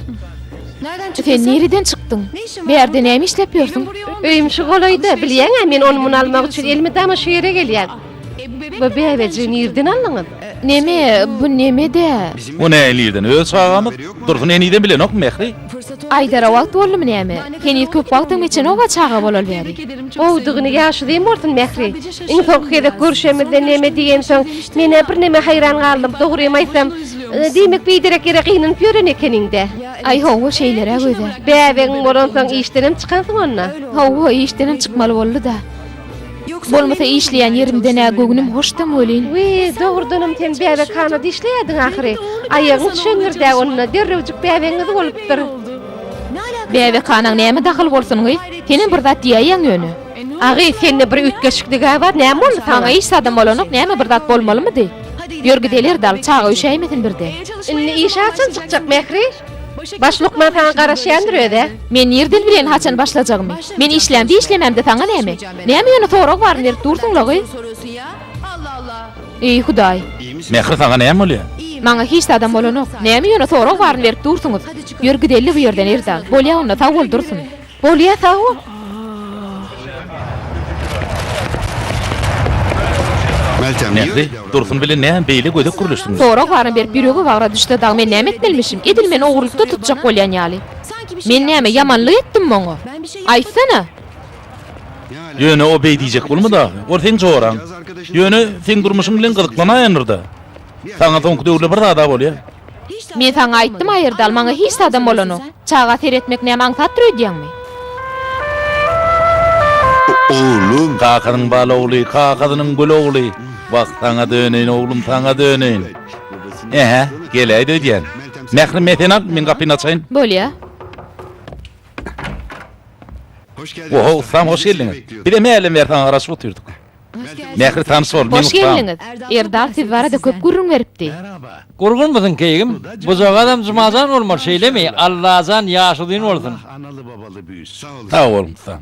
Sen nireden çykdyň? Bärde näme işläp ýörsüň? Öýüm şu golaýda, bilýäň-ä, men ony-muny almak üçin elmydama şu ýere gelýän. Bu bäbejigi nirden aldyňyz? Neme, bu neme-dä? O näme nirden? Öz çagamyz. Dursun henizem bilenokmy, Mähri? Aýdara wagt boldumy näme? Heniz köp wagtam geçenog-a çaga bolaly bäri. Gowudygyny ýaşuzym bolsun, Mähri. Iň soňky gezek görşemizde neme diýensoň, men-ä birneme haýran galdym, dogrymy aýtsam. Diýmek, biderek ýere gynanyp ýören ekeniň-dä. Aý, hawa, şeýleräk öz-ä. Bäbegiň bolansoň işdenem çykansyň onda. Hawa, işdenem çykmaly boldy-da. Bolmasa işleýän ýerimden-ä göwnüm hoşdam welin. Wiý, dogrudanam sen bäbekhanada işleýärdiň ahyry. Aýagyň düşendir-dä onda, derrewjik bäbegiňiz bolupdyr. Bäbekhanaň näme dahyly bolsun gyz? Senem bir zat diýäýýäň ýöne. A gyz, sende bir üýtgeşiklig-ä bar, näme boldy saňa? Maňa hiç zadam bolanok, näme bir zat bolmalymydy? Ýör gideli Erdal, çaga üşäýmesin birden. Indi işe haçan çykjak Mähri? Baş lukman saňa garaşýandyr öz-ä. Men nirden bileýin haçan başlajagymy? Men işlämde işlemämde saňa näme? Näme ýöne sorag baryny berip dursuň-la gyz? Eý, Hudaý! Mähri saňa näme bolýa? Maňa hiç zadam bolanok. Näme ýöne sorag baryny berip dursuňyz? Ýör gideli bu ýerden Erdal. Bolýa onda sag bol Dursun. Bolýa sag bol. Mähri, Dursun bilen näme beýle gödek gürleşdiňiz? Sorag baryny berip ýürege bagra düşse dagy men näme etmelimişim? Edil meni ogurlykda tutjak bolýan ýaly. Men näme ýamanlyk etdimmi oňa? Aýtsana! Ýöne o beý diýjek bolmady ahy. Ol seň joraň. Ýöne seň durmuşyň bilen gyzyklanaýandyr-da. Saňa soňky döwürde bir zad-a bolýa. Men saňa aýtdym Aýerdal, maňa hiç zadam bolanok. Çaga seretmek näme aňsatdyr öýdýäňmi? Oglum. Kakasynyň bal ogly, kakasynyň gül ogly. Wah, saňa döneýin, oglum, saňa döneýin. Ähä, geläýdi öýdýän. Mähri, me sen al, men gapyny açaýyn. Bolýa. Oho, ussam, hoş geldiňiz. Bizem hälden bäri saňa garaşyp otyrdyk. Mähri tanyş bol, men Hoş ussam. geldiňiz. Erdal siz barada köp gürrüň beripdi. Gurgunmysyň keýgim? Bujagazam Jumajan bolmaly, şeýlemi? Allajan ýaşy uzyn bolsun. Sag boluň, ussam.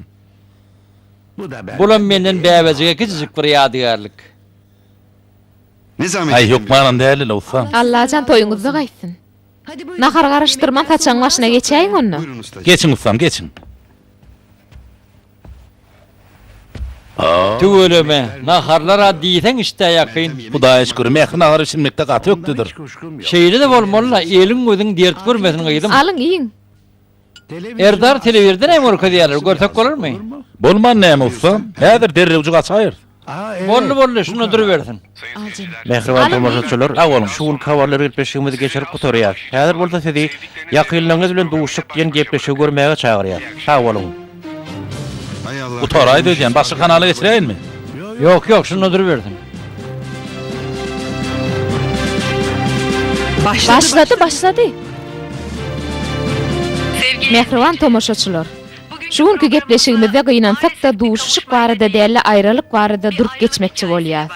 Bulam menden bäbejige kiçijik bir ýadygärlik. Aý, hökmanam däldi-le, ussam. Allajan toýuňyzda gaýtsyn. Nahar garyşdyrman saçagyň başyna geçäýiň onda. Geçiň ussam, geçiň. Tüweleme, naharlar-a diýseň işdä ýakyn. Hudaýa şükür, Mähri nahar bişirmekde gaty ökdedir. Şeýle-de bolmaly-la, eliň-gözüň dert görmesin gyzym. Alyň, iýiň. Erdar telewizorda näme görkezýärler, görsek bolarmy? Bolman näme ussam, häzir derrewjik açaýarys. Boldy, boldy, şunda durubersin. Mähriban tomaşaçylar, Sag boluň. şu günki habarlar gepleşigimizi geçirip gutarýas. Häzir bolsa sizi Ýakynlaryňyz bilen duşuşyk diýen gepleşigi görmäge çagyrýas. Sag boluň. Gutaraýdy öýdýän, başga kanala geçiräýinmi? Ýok, ýok, şunda durubersin. Başlady, başlady. Mähriban tomaşaçylar! Şu günki gepleşigimizde gynansak-da duşuşyk barada däl-de aýralyk barada durup geçmekçi bolýas.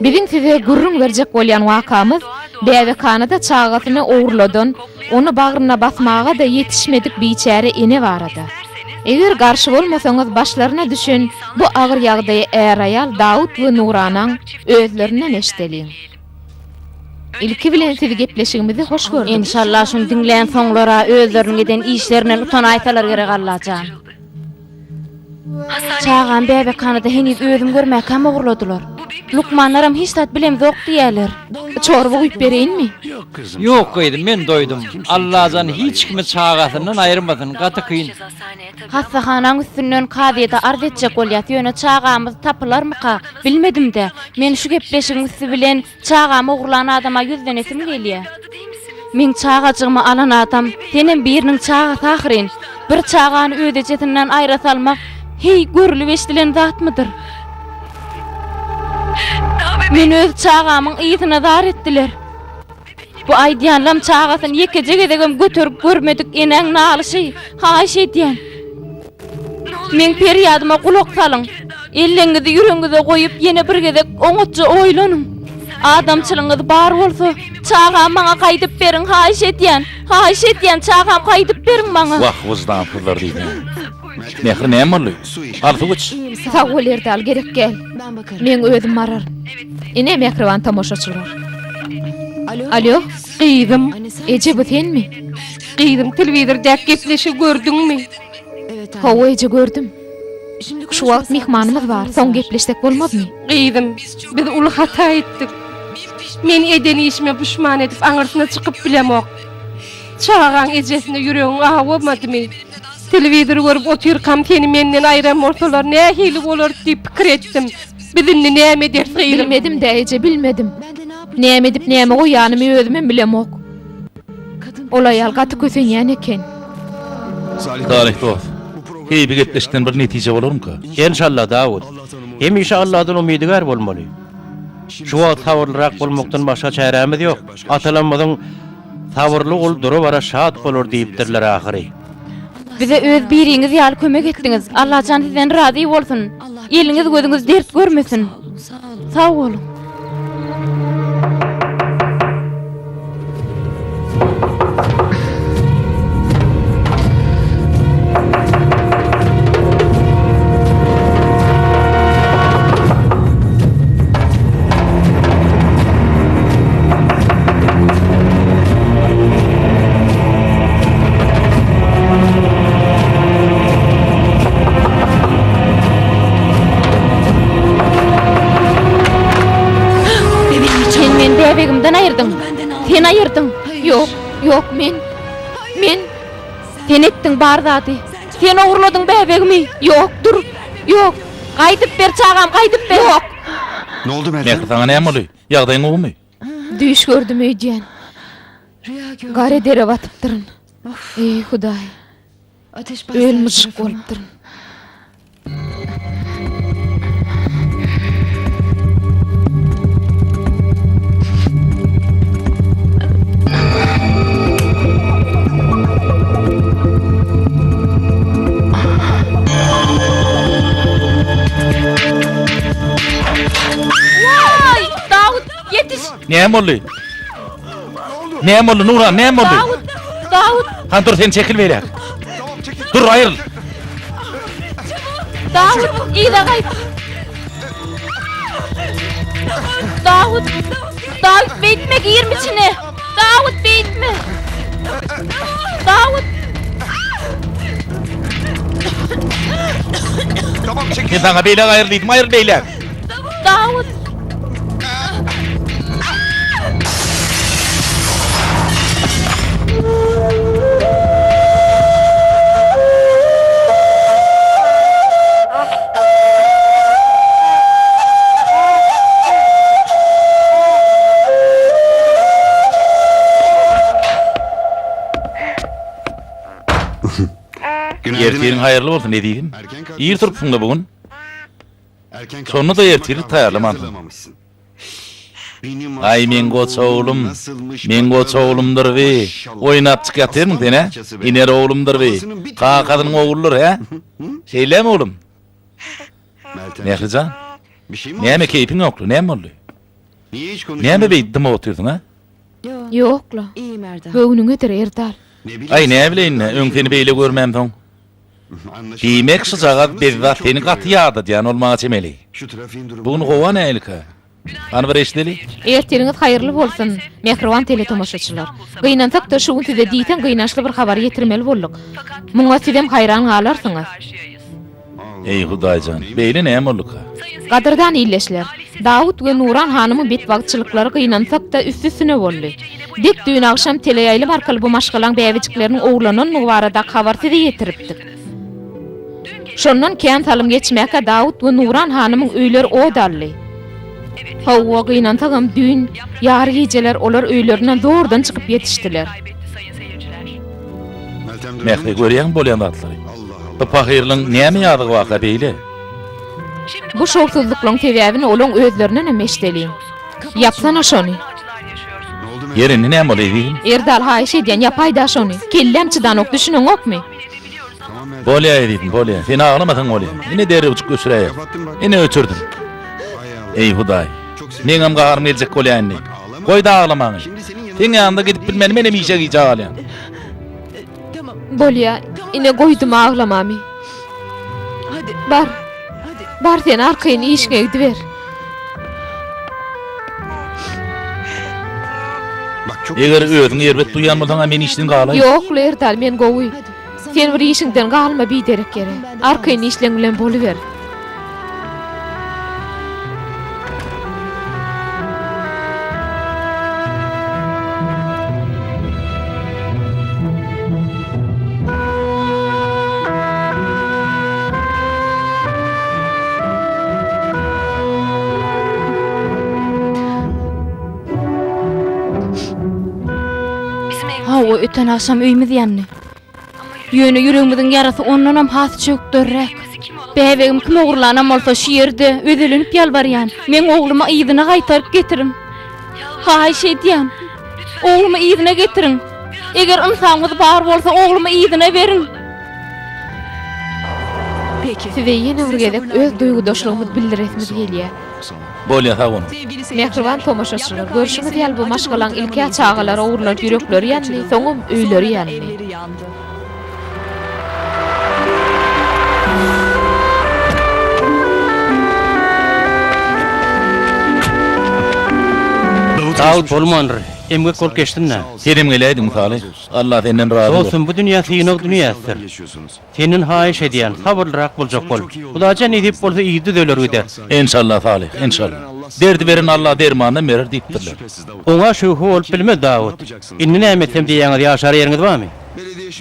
Biziň size gürrüň berjek bolýan wakamyz bäbekhanada çagasyny ogurladan, ony bagryna basmaga-da ýetişmedik biçäre ene barada. Eger garşy bolmasaňyz başlaryna düşen bu agyr ýagdaýy är-aýal Dawut we Nuranaň özlerinden eşdeliň. Ilki bilen sizi gepleşigimizi hoş gördük. Enşalla şuny diňlän soňlara özleriniň eden işlerinden utanaýsalar gerek Allajan. Çagam bäbekhanada heniz özüm görmäkäm ogurladylar. Lukmanlaram hiç zat bilemzok diýýäler. Çorba guýup bereýinmi? Ýok gyzym men doýdum. Allajan hiç kimi çagasyndan aýyrmasyn gaty kyn. Hassahanaň üstünden kazyýete arz etjek bolýas ýöne çagamyz tapylarmyka bilmedimdä. Men şu gepleşigiň üsti bilen çagamy ogurlan adama ýüzlenesim gelýä. Meň çagajygymy alan adam senem biriniň çagasy ahyryn. Bir çagany öz ejesinden aýra salmak heý görülip eşdilen zatmydyr? Meni öz çagamyň yzyna zar etdiler. Bu aýdýanlam çagasyny ýekeje gezegem göterip görmedik enäň nalyşy, haýyş edýän. Meň perýadyma gulak salyň. Elleňizi ýüregiňize goýup ýene bir gezek oňatja oýlanyň. Adamçylygyňyz bar bolsa, çagamy maňa gaýdyp beriň, haýyş edýän. Haýyş edýän, çagamy gaýdyp beriň maňa. Wah, wyždansyzlar diýdim. Mähri näme boldy? Al suw iç. Sag bol Erdal, gerek däl. Meň özüm bararyn. Ine, mähriban tomaşaçylar. Alýo, Gyzym. Eje bu senmi? Gyzym, telewizordäki gepleşigi gördüňmi? Hawa, eje, gördüm. Şu wagt myhmanymyz bar, soň gepleşsek bolmazmy? Gyzym, biz uly hata etdik. Men eden işime puşman edip aňyrsyna çykyp bilemok. Çagaň ejesine ýüregiň awamadymy? Telewizor görüp otyrkam seni menden aýran bolsalar nähili bolardy diýip pikir etdim. Biz indi näme ederis gyzym? Bilmedim-dä eje, bilmedim. Näme edip näme goýanymy özümem bilemok. Ol aýal gaty kösenýän eken. Salyh dost, heý bu gepleşikden bir netije bolarmyka? Enşalla, Dawut. Hemişe Alladan umydygär bolmaly. Şu wagt sabyrlyrak bolmakdan başga çärämiz ýok. Atalarymyzyň Sabyrly gul dura-bara şat bolar diýipdirler ahyry. Bize öz biriňiz ýaly kömek etdiňiz. Allajan sizden razy bolsun. Eliňiz gözüňiz dert görmesin. Sag boluň. Sen meni bäbegimden aýyrdyň. Sen aýyrdyň. Ýok, ýok, men, men. Sen etdiň bar zady. Sen ogurladyň bäbegimi. Ýok, dur, ýok. Gaýdyp ber çagam, gaýdyp ber. Ýok. Mähri saňa näme boldy? Ýagdaýyň gowumy? Düýş gördüm öýdýän. Gara dere batypdyryn. Eý, Hudaý. Öl-myžžyk bolupdyryn. Waý! Dawut, ýetiş! Näme boldy? Näme boldy Nuran, näme boldy? Dawut, Dawut! Han dur sen çekil beýläk. Dur aýryl. Dawut, yza gaýt! Dawut! Dawut, beýtme, girme içine! Dawut, beýtme! Dawut! Men saňa beýläk aýryl diýdim, aýryl beýläk. Dawut! Ertiriň haýyrly bolsun, ezizim. Ir turupsyň-da bu gün. Şonda-da ertirlik taýýarlamansyň. Aý, meň goç oglum, meň goç oglumdyr bi. Oýnapjyk ýatyrmyň sen, hä? Iner oglumdyr bi. Kakasynyň ogludyr, hä? Şeýlemi, oglum? Mähri jan, näme keýpiň ýokly, näme boldy? Näme beýdip dymyp otyrsyň, hä? Ýok-la. Göwnüňedir, Erdal. Aý, näbileýin-dä, öň seni beýle görmämsoň. Diýmek, şujagaz bezzat seni gaty ýadadýan bolmaga çemeli. Bu gün howa nähilikä? Hany bir eşideli. Ertiriňiz haýyrly bolsun, mähriban teletomaşaçylar! Gynansak-da, şu gün size diýseň gynançly bir habary ýetirmeli bolduk. Muňa sizem haýran galarsyňyz. Eý, Hudaýjan, beýle näme bolduka? Gadyrdan ildeşler! Dawut we Nuran hanymyň betbagtçylyklary gynansak-da üsti-üstüne boldy. Dek düýn agşam teleýaýlym arkaly bu maşgalaň bäbejikleriniň ogurlanandygy baradaky habary size ýetiripdik. Şondan kän salym geçmäkä Dawut we Nuran hanymyň öýleri ot aldy. Hawa, gynansagam düýn ýary gijeler olar öýlerinden zordan çykyp ýetişdiler. Mähri, görýäňmi bolýan zatlary? Bu pahyrlyň näme ýazygy barka beýle? Bu şowsuzlyklaň sebäbini olaň özlerindenem eşdeliň. Ýapsana şony. Ýer indi näme boldy ezizim? Erdal haýyş edýän ýapaýda şony. Kelläm çydanok düşüneňokmy? Bolýa ezizim bolýa. Sen aglamasaň bolýa. Ine derrewjik öçüräýer. Ine öçürdim. Eý Hudaý. Meňem gaharym geljek bolýa indi. Goýda aglamaňy. Seň ýanyňda gidip bilmän menem işe gijä galýan. Bolýa, ine goýdum aglamamy. Bar, bar sen arkaýyn işiňe gidiber. Eger özüňi erbet duýýan bolsaň-a men işden galaýyn. Ýok-la Erdal, men gowy. Sen bir işiňden galma biderek ýere. Arkaýyn işleň bilen boluber. Hawa, öten agşam öýümiz ýandy. Ýöne ýüregimiziň ýarasy ondanam has çökderräk. Bäbegimi kim ogurlanam bolsa şu ýerde özelenip ýalbarýan, meň oglumy yzyna gaýtaryp getiriň. Haýyş edýän, oglumy yzyna getiriň. Eger ynsabyňyz bar bolsa oglumy yzyna beriň. Size ýene bir gezek öz duýgudaşlygymyzy bildiresimiz gelýär. Bolýa sag boluň. Mähriban tomaşaçylar, görşüňiz ýaly bu maşgalaň ilk-ä çagalary ogurlanyp ýürekleri ýandy, soňam öýleri ýandy. Dawut bolmandyr. Emgek bolup geçsin-dä. Senem geläýdiň Salyh. Allah senden razy bolsun. Dostum bu dünýä synag dünýäsidir. Senden haýyş edýän, sabyrlyrak boljak bol. Hudajan nesip bolsa yzy düzeler gider. Enşalla Salyh, enşalla. Derdi beren Allah dermanynam berer diýipdirler. Oňa şübhe bolup bilmez Dawut. Indi näme etsem diýýäňiz, ýaşar ýeriňiz barmy?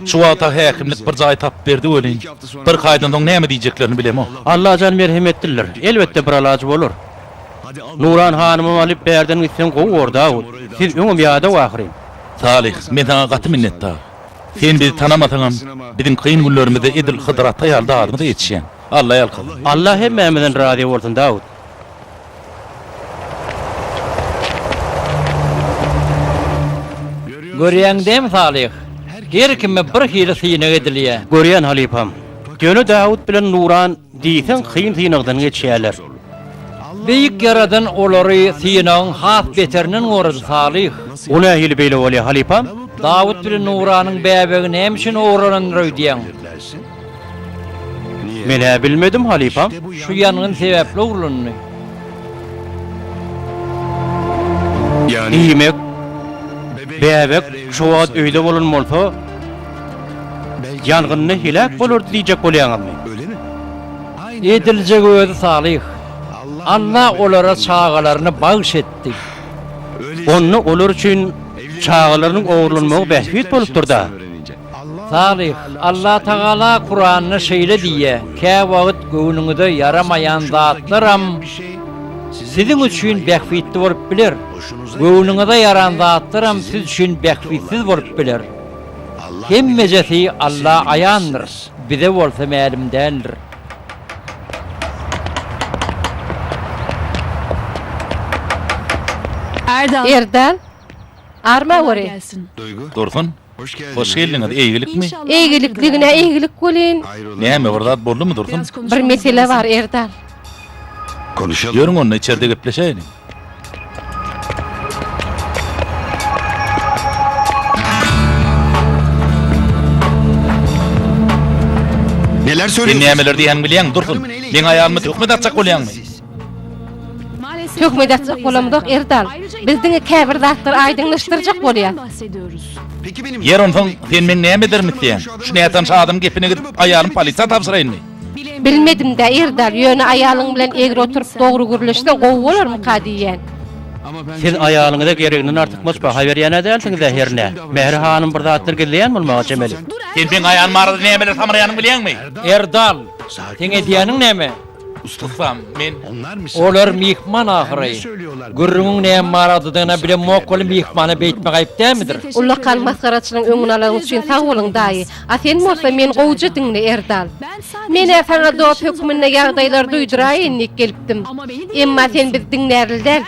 Şu wagta häkimlik bir jaý tapyp berdi welin, birki aýdan soň näme diýjeklerini bilemok. Allajan merhemetlidir, elbetde bir alajy bolar. Nuran hanymam alyp bärden gitseň gowy bor Dawut. Siz öňem ýadaw ahyryn. Salyh, men saňa gaty minnetdar. Sen bizi tanamasaňam, biziň kyn günlerimizde edil Hydyr ata ýaly dadymyza ýetişýäň. Alla ýalkasyn. Alla hemmämizden razy bolsun Dawut. Görýäň dämi Salyh, her kime bir hili synag edilýä. Görýän halypam. Ýöne Dawut bilen Nuran diýseň kyn synagdan geçýäler. Beýik Ýaradan olary synagyň has beterinden gorady Salyh. O nähili beýle bolýa halypam? Dawut bilen Nuranyň bäbegi näme üçin ogurlanandyr öýdýäň? Men-ä bilmedim halypam. Şu ýangyn sebäpli ogurlandy. Diýmek, bäbek şo wagt öýde bolan bolsa, ýangynda heläk bolardy diýjek bolýaňyzmy? Ediljek özi Salyh. Allah olara çagalaryny bagyş etdi. Onda olar üçin çagalarynyň ogurlanmagy bähbit bolupdyr-da. Salyh, Allatagala Kuranda şeýle diýýär, Käwagt göwnüňize ýaramaýan zatlaram siziň üçin bähbitli bolup biler. Göwnüňize ýaran zatlaram siz üçin bähbitsiz bolup biler. Hemmejesi Alla aýandyr, bize bolsa mälim däldir. Erdal, arma göri. Dursun, hoş geldiňiz, eýgilikmi? Eýgilikligine eýgilik welin. Näme, bir zat boldumy, Dursun? Bir mesele bar, Erdal. Ýörüň onda, içerde gepleşäýeliň. Sen nämeler diýýäniňi bilýäňmi, Dursun? Meň aýalyma töhmet atjak bolýaňmy? Töhmet atjak bolamzok, Erdal. Biz diňe käbir zatlary aýdyňlaşdyrjak bolýas. Ýer onsoň, sen meň näme ederimi isleýäň? Şu nätanyş adamyň gepine gidip, aýalymy polisiýa tabşyraýynmy? Bilmedim-dä, Erdal, ýöne aýalyň bilen egri oturyp dogry gürleşseň gowy bolarmyka diýýän. Siz aýalyňyza gereginden artykmaç baha berýän-ä dälsiňiz-ä hernä? Mähri hanym bir zatlar gizleýän bolmaga çemeli. Sen meň aýalym barada nämeler samraýanyňy bilýäňmi? Erdal, seň edýäniň näme? Ussam, men. Olar myhman ahyry. Gürrüňiň näme baradadygyna bilemok weli myhmana beýtmek aýyp dälmidir? Ullakan masgaraçylygyň öňüni alanyň üçin sag boluň daýy. A sen bolsa meni gowuja diňle Erdal. Men-ä saňa dost hökmünde ýagdaýlary duýduraýyn diýip gelipdim. Emma sen bizi diňlärli däl.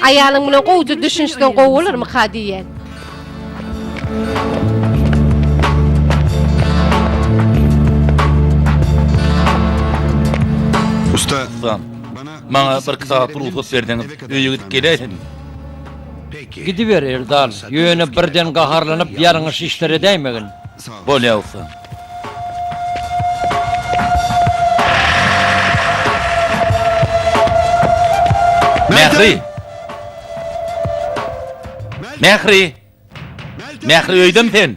Aýalyň bilen gowuja düşünişseň gowy bolarmyka diýýän. Ussam, maňa birki sagat rugsat berseňiz, öýe gidip geläýsem. Gidiber, Erdal, ýöne birden gaharlanyp ýalňyş işler edäýmegin. Bolýa, ussam. Mähri! Mähri! Mähri öýdemi sen?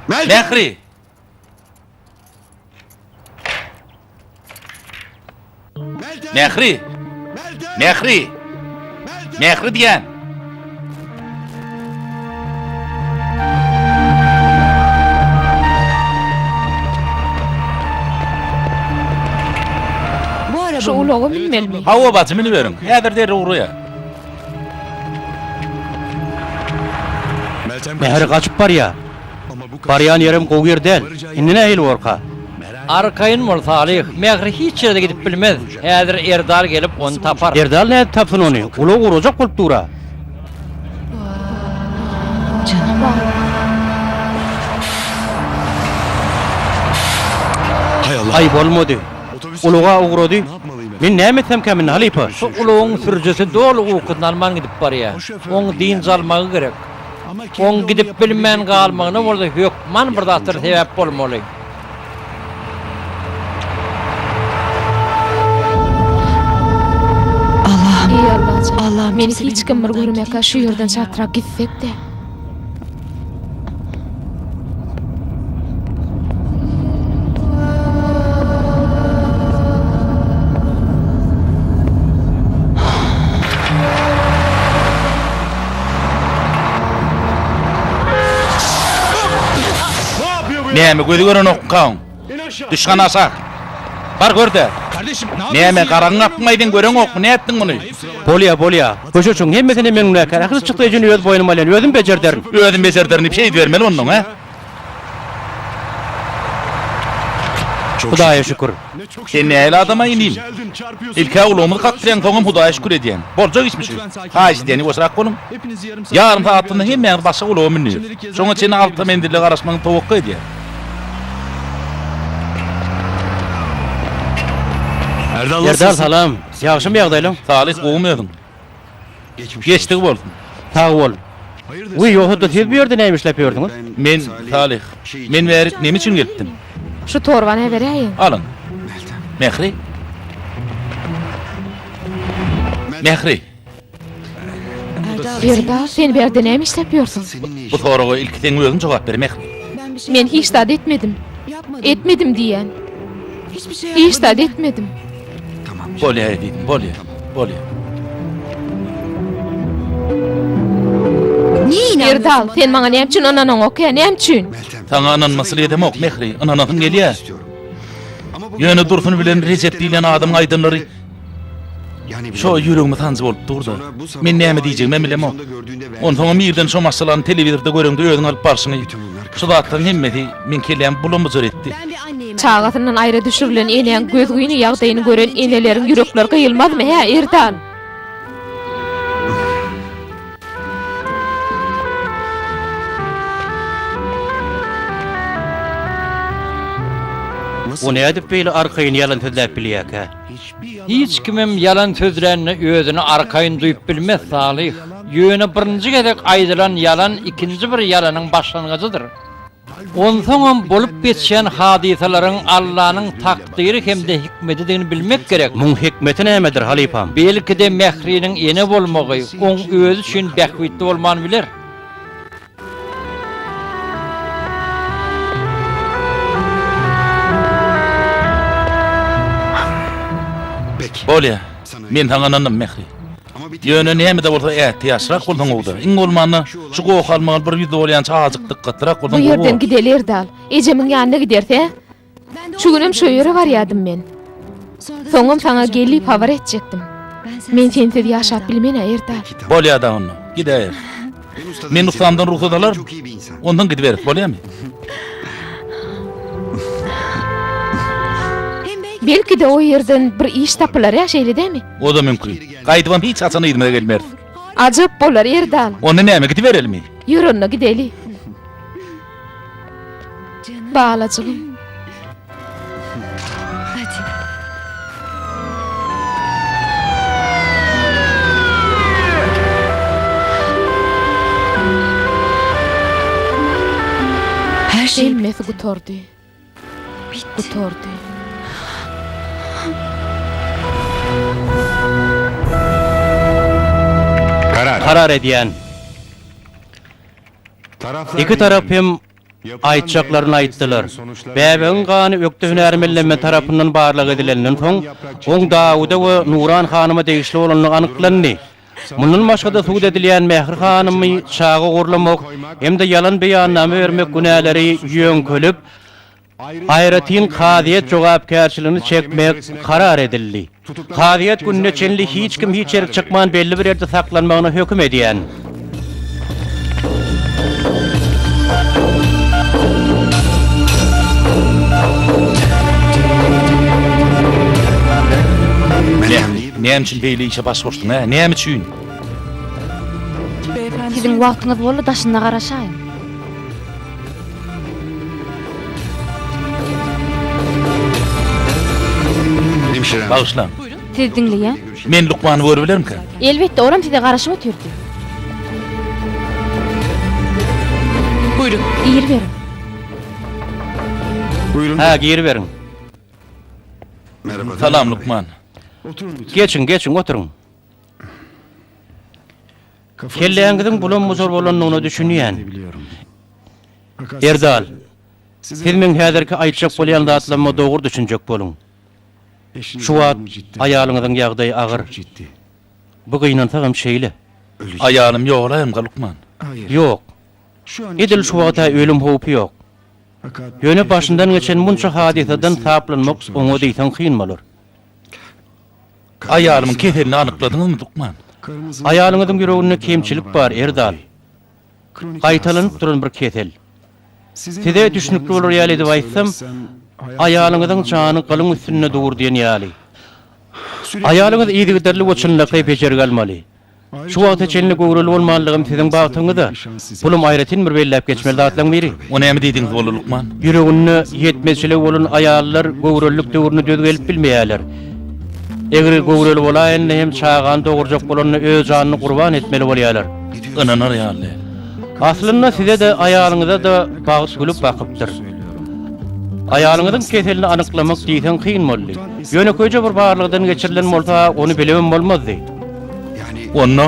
Mähri! Mähri! Mähri! Mähri diýän! Şu ulaga münmelimi? Hawa bajy münüberiň. Häzir derrew ugraýar. Mähri gaçyp barýar. Barýan ýerem gowy ýer däl. Indi nähili borka? Arkaýyn bol, Salyh. Mähri hiç ýere-de gidip bilmez. Häzir Erdal gelip, ony tapar. Erdal nädip tapsyn ony? Ulag urajak bolup dur-a. Aý, bolmady. Ulag-a ugrady. Men näme etsemkäm indi, halypa? Şu ulagyň sürüjisi doly ukusyny alman gidip barýar. Oň dynç almagy gerek. Oň gidip bilmän galmagyna bolsa hökman bir zatlar sebäp bolmaly. Eý Allajan, meni hiç kim bir görmekä şu ýerden çatrak gitsek-de. Näme gözi görenokkaň? Düşgan aşak. Bar gör-de. Näme garagyň akmaýdyň göreňokmy nätdiň muny? Bolýa, bolýa. Köşeşiň hemmesine men günäkär. Ähli çykdajyny öz boýnuma alýan. Özüm bejerderin. Özüm bejerderin diýip şeýdibermeli onnoň, hä? Hudaýa şükür. Sen nähili adama inim? Ilk-ä ulagymyzy kakdyrýaň, soňam Hudaýa şükür edýäň. Boljak işmi şu? Haýyş edýän, ýuwaşrak boluň. Ýarym sagatdan soň hemmäňiz başga ulaga mündiňiz. Şoňa çenli alta menzilde garaşmagyňyzy towakga edýän. Erdal salam. Ýagşymy ýagdaýlaň? Salyh gowumy özüň? Geçdigi bolsun. Sag bol. Wiý, ýogsa-da siz bu ýerde näme işläp ýörsüňiz? Men, Salyh, men bärik neme üçin gelipdim? Şu torbany beräýiň. Alyň. Mähri. Mähri. Erdal, sen bärde näme işläp ýörsüň? Bu soraga ilki seň özüň jogap ber, Mähri. Men hiç zat etmedim. Etmedim diýýän. Hiç zat etmedim. Bolýar ezizim, bolýar, bolýar. Erdal, sen maňa näme üçin ynanaňok, hä? Näme üçin? Saňa ynanmasyly edemok, Mähri, ynanasym gelýär. Ýöne Dursun bilen Rejep diýlen adamyň aýdanlary şo ýüregime sanjy bolup dur-da. Men näme diýjegimem bilemok. Onsoňam irden şo maşgalany telewizorda göreňde özüňi alyp barşyňy, şu zatlaryň hemmesi meň kellämi bulam-bujar etdi. Çagasyndan aýra düşürilen enäň gözgyny ýagdaýyny gören eneleriň ýürekleri gyýylmazmy, hä, Erdal? O nädip beýle arkaýyn ýalan sözläp bilýäkä? Hiç kimem ýalan sözlände özüni arkaýyn duýup bilmez, Salyh. Ýöne birinji gezek aýdylan ýalan ikinji bir ýalanyň başlangyjydyr. Onsoňam bolup geçýän hadysalaryň Allanyň takdyry hem-de hikmetidigini bilmek gerek. Muň hikmeti nämedir, halypam? Belki-de Mähriniň ene bolmagy oň özi üçin bähbitli bolman biler. Bolýa. Men saňa ynandym, Mähri. Ýöne näme-de bolsa ätiýaçlyrak bolsaň gowuda. Iň bolmanda şu goh almagal bir ýüzde bolýança azajyk dykgatlyrak Bu bolsaň gowy ýerden bolar. gideli Erdal. Ejemiň ýanyna gideris, hä? Şu günem şo ýere barýadym men. Soňam saňa gelip habar etjekdim. Men sensiz ýaşap bilmen-ä Erdal. Bolýa-da onda. Gidäýeris. Men ussamdan rugsat alaryn. Onsoň gidiberis, bolýamy? Belki-de o ýerden bir iş tapylar, ýa şeýle dämi? O-da mümkin. Gaýdybam hiç haçan yzymyza gelmeris. Ajap bolar, Erdal. Onda näme, gidiberelimi? Ýör onda gideli. Balajygym. Hemmesi gutardy. Gutardy. Karar edýän. Iki tarap hem aýtjaklaryny aýtdylar. Bäbegiň gany ökde hünärmenleme tarapyndan barlag edilenden soň, oň Dawuda we Nuran hanyma degişli bolandygy anyklandy. Mundan başga-da sud edilýän Mähri hanymy çaga ogurlamak hem-de ýalan beýannama bermek günäleri ýöňkelip, aýratyn kazyýet jogapkärçiligini çekmek karar edildi. Kazyýet gününe çenli hiç kim hiç ýerik çykman belli bir ýerde saklanmagyna höküm edýän. Mähri, näme üçin beýle işe baş goşduň, hä? Näme üçin? Siziň wagtyňyz boldy, daşynda garaşaýyň. Bagyşlaň. Sizi diňleýän. Men lukmany görüp bilermikäm? Elbetde, olam size garaşyp otyrdy. Buýrun. Giriberiň. Hä, giriberiň. Salam, lukman. Geçiň, geçiň, oturyň. Kelläňiziň bulam-bujar bolandygyna düşünýän. Erdal, siz meň häzirki aýtjak bolýan zatlaryma dogry düşünjek boluň. Şu wagt aýalyňyzyň ýagdaýy agyr. Bu gynansagam şeýle. Aýalym ýogalaýmyka, lukman? Ýok. Edil şu wagt-a ölüm howpy ýok. Ýöne başyndan geçen munça hadysadan saplanmak oňa diýseň kyn bolar. Aýalymyň keselini anykladyňyzmy, lukman? Aýalyňyzyň ýüreginde kemçilik bar, Erdal. Gaýtalanyp duran bir kesel. Size düşnükli bolar ýaly edip aýtsam, aýalyňyzyň jany gylyň üstünde dur diýen ýaly. Aýalyňyz yzygiderli we çynlakaý bejergi almaly. Şu wagta çenli göwreli bolmanlygym siziň bagtyňyza. Pulum aýratyn bir belläp geçmeli zatlaň biri. O näme diýdiňiz boldy lukman? Ýüreginde ýetmezçiligi bolan aýallar göwrelilik döwrüne döz gelip bilmeýärler. Eger göwreli bolaýanda hem çagany dogurjak bolanda öz janyny gurban etmeli bolýarlar. Ynanar ýaly däl. Aslynda size-de aýalyňyza-da bagt gülüp bakypdyr. Aýalyňyzyň keselini anyklamak diýseň kyn boldy. Ýönekeýje bir barlagdan geçirilen bolsa ony bilibem bolmazdy. Onda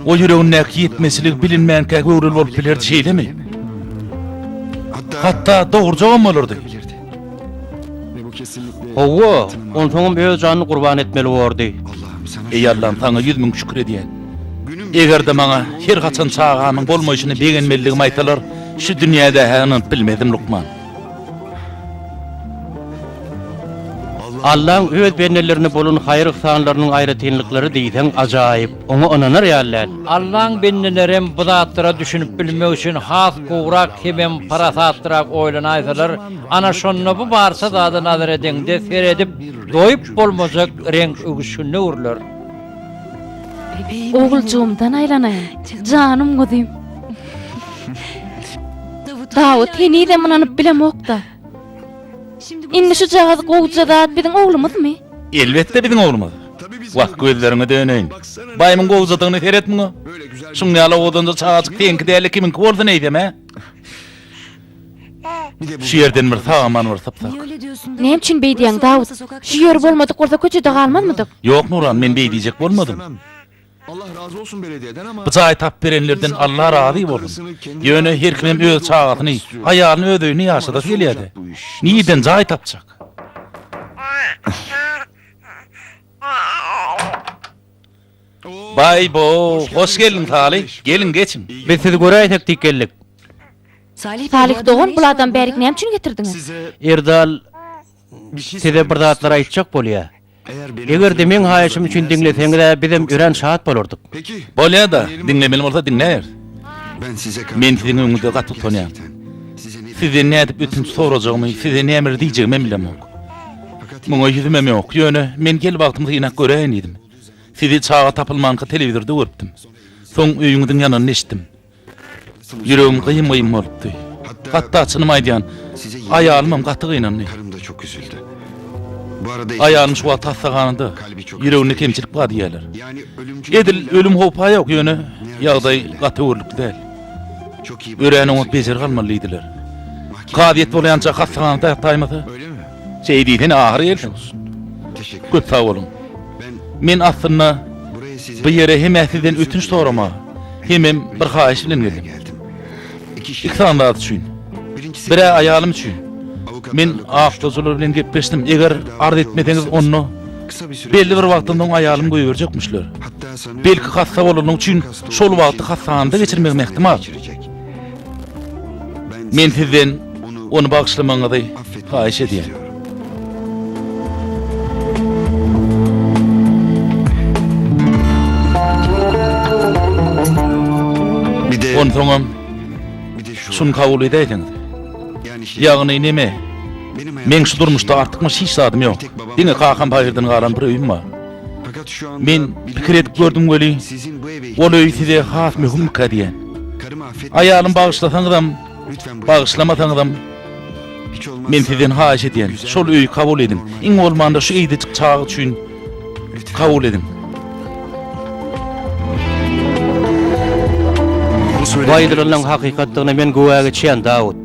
o ýüregindäki ýetmezçiligi bilinmänkä göwreli bolup bilerdi, şeýlemi? Hatda dogurjagam bolardy. Hawa, onsoňam öz janyny gurban etmeli bordy. Eý Allam, saňa 100000 şükür edýän. Eger-de maňa her haçan çagamyň bolmaýşyna begenmelidigimi aýtsalar, şu dünýäde-hä ynanyp bilmezdim, lukman. Allaň öz bendelerine bolan haýyr-yhsanlarynyň aýratynlyklary diýseň ajaýyp, oňa ynanar ýaly däl. Allaň bendelerem bu zatlara düşünip bilmek üçin has gowrak hemem parasatlyrak oýlanaýsalar, ana şonda bu barça zada nazar edeňde seredip doýup bolmajak reňk öwüşginine öwrüler. Oguljygymdan aýlanaýyn, janym guzym. Dawut, henizem ynanyp bilemok-da. Indi şujagaz gowuja zat biziň oglumyzmy? Elbetde biziň oglumyz. Wah, gözleriňe döneýin. Baýymyň gowujadygyna seret muňa. Şuň ýaly owadanja çagajyk seňki däl-de kimiňki bolsun eýsem, hä? Şu ýerden bir sag-aman bir sypsak. Näme üçin beý diýýäň, Dawut? Şu ýer bolmadyk bolsa köçede galmazmydyk? Ýok, Nuran, men beý diýjek bolmadym. Bu jaýy tapyp berenlerden Alla razy bolsun. Ýöne her kimem öz çagasyny, aýalyny öz öýünde ýaşadasy gelýärdi. Nirden jaý tapjak? Baý-bo, hoş geldiň Salyh. Geliň, geçiň. Biz sizi göräýsek diýip geldik. Salyh dogan, bul adamy bärik näme üçin getirdiňiz? Erdal size bir zatlar aýtjak bolýar. Eger-de meň haýyşym üçin diňleseňiz-ä bizem örän şat bolardyk. Bolýa-da, diňlemeli bolsa diňläýeris. Men siziň öňüňizde gaty utanýan. Sizden nädip ötünç sorajagymy, size nämeler diýjegimem bilemok. Muňa ýüzümem ýok. Ýöne men gel bagtymy synap göräýin diýdim. Sizi çaga tapylmanka telewizorda görüpdim. Soň öýüňiziň ýananyny eşitdim. Ýüregim gyýym-gyýym bolupdy. Hatda çynymy aýdýan, aýalymam gaty gynandy. Aýalym şu wagt hassahanada, ýüreginde kemçilik bar diýýärler. Edil ölüm howpa ýok, ýöne ýagdaý gaty öwürlikli däl. Örän oňat bejergi almaly diýdiler. Kazyýet bolýança hassahanada ýataýmasa? Şeý diýsene, ahyry gelsin. Köp sag boluň. Men aslynda bu ýere hem-ä sizden ötünç soramaga, hemem bir haýyş bilen geldim. Iki sany zat üçin. Bir-ä aýalym üçin. Men aklawçylar bilen gepleşdim. Eger arz etmeseňiz, onda belli bir wagtdan soň aýalymy goýberjekmişler. Belki hassa bolany üçin şol wagty hassahanada geçirmegim ähtimal. Men sizden ony bagyşlamagyňyzy haýyş edýän. Onsoňam şuny kabul edäýseňiz. Ýagny neme? Meň şu durmuşda artykmaç hiç zadym ýok. Diňe kakam pahyrdan galan bir öýüm bar. Men pikir edip gördüm weli, ol öý size has möhümmikä diýýän. Aýalym bagyşlasaňyzam, bagyşlamasaňyzam, men sizden haýyş edýän, şol öýi kabul ediň. Iň bolmanda şu eýdejik çaga üçin kabul ediň. Bu aýdylanyň hakykatdygyna men güwä geçýän, Dawut.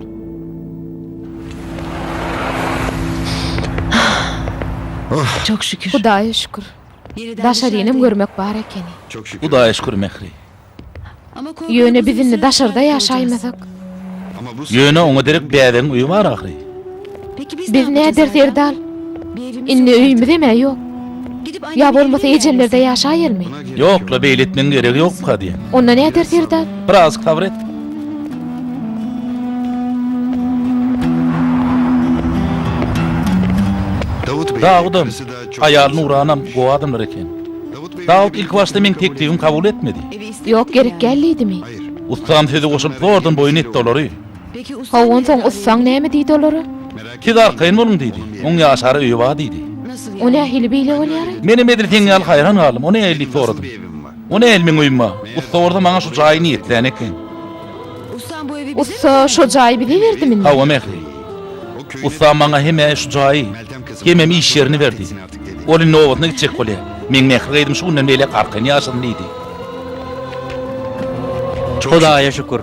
Hudaýa şükür. Daşarynam görmek bar ekeni. Hudaýa şükür, Mähri. Ýöne biz indi daşarda ýaşaýmasak. Ýöne oňa derek bäbegiň öýi bar ahyry. Biz näderis Erdal? Indi öýümizem-ä ýok. Ýa bolmasa ejemlerde ýaşaýalymy? Ýok-la, beýle etmegiň geregi ýokmyka diýen. Onda näderis Erdal? Birazjyk sabyr et. Dawudam, aýaly Nuranam gowy adamlar eken. Dawut ilkibaşda meň teklibimi kabul etmedi. Ýok, gerek däl diýdimi? Ussam söze goşulyp zordan boýun etdi olary. Hawa, onsoň ussaň näme diýdi olara? Siz arkaýyn boluň diýdi. Oň ýaşara öýi bar diýdi. O nähili beýle bolýar-aý? Menem edil seň ýaly haýran galdym. O nähili diýip soradym. O nähili meň öýüm bar? Ussa bolsa maňa şu jaýy niýetlän eken. Ussa şo jaýy bize berdimi indi? Hawa, Mähri. Ussa maňa hem-ä şu jaýy, hemem iş ýerini berdi. Ol indi obasyna gitjek bolýar. Meň Mähri gyzym şu günden beýläk arkaýyn ýaşasyn diýdi. Hudaýa şükür.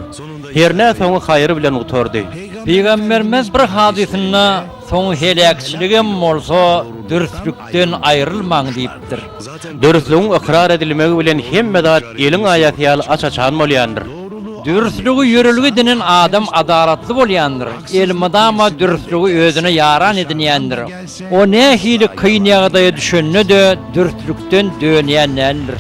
Hernä soňy haýyr bilen gutardy. Pygamberimiz bir hadysynda soňy heläkçiligem bolsa dürslükden aýrylmaň diýipdir. Dürslügiň ykrar edilmegi bilen hemme zat eliň aýasy ýaly aç-açan bolýandyr. Dürslügi ýörelge edinen adam adalatly bolýandyr, elmydama dürslügi özüne ýaran edinýändir. O nähili kyn ýagdaýa düşende-de dürslükden dönýän däldir.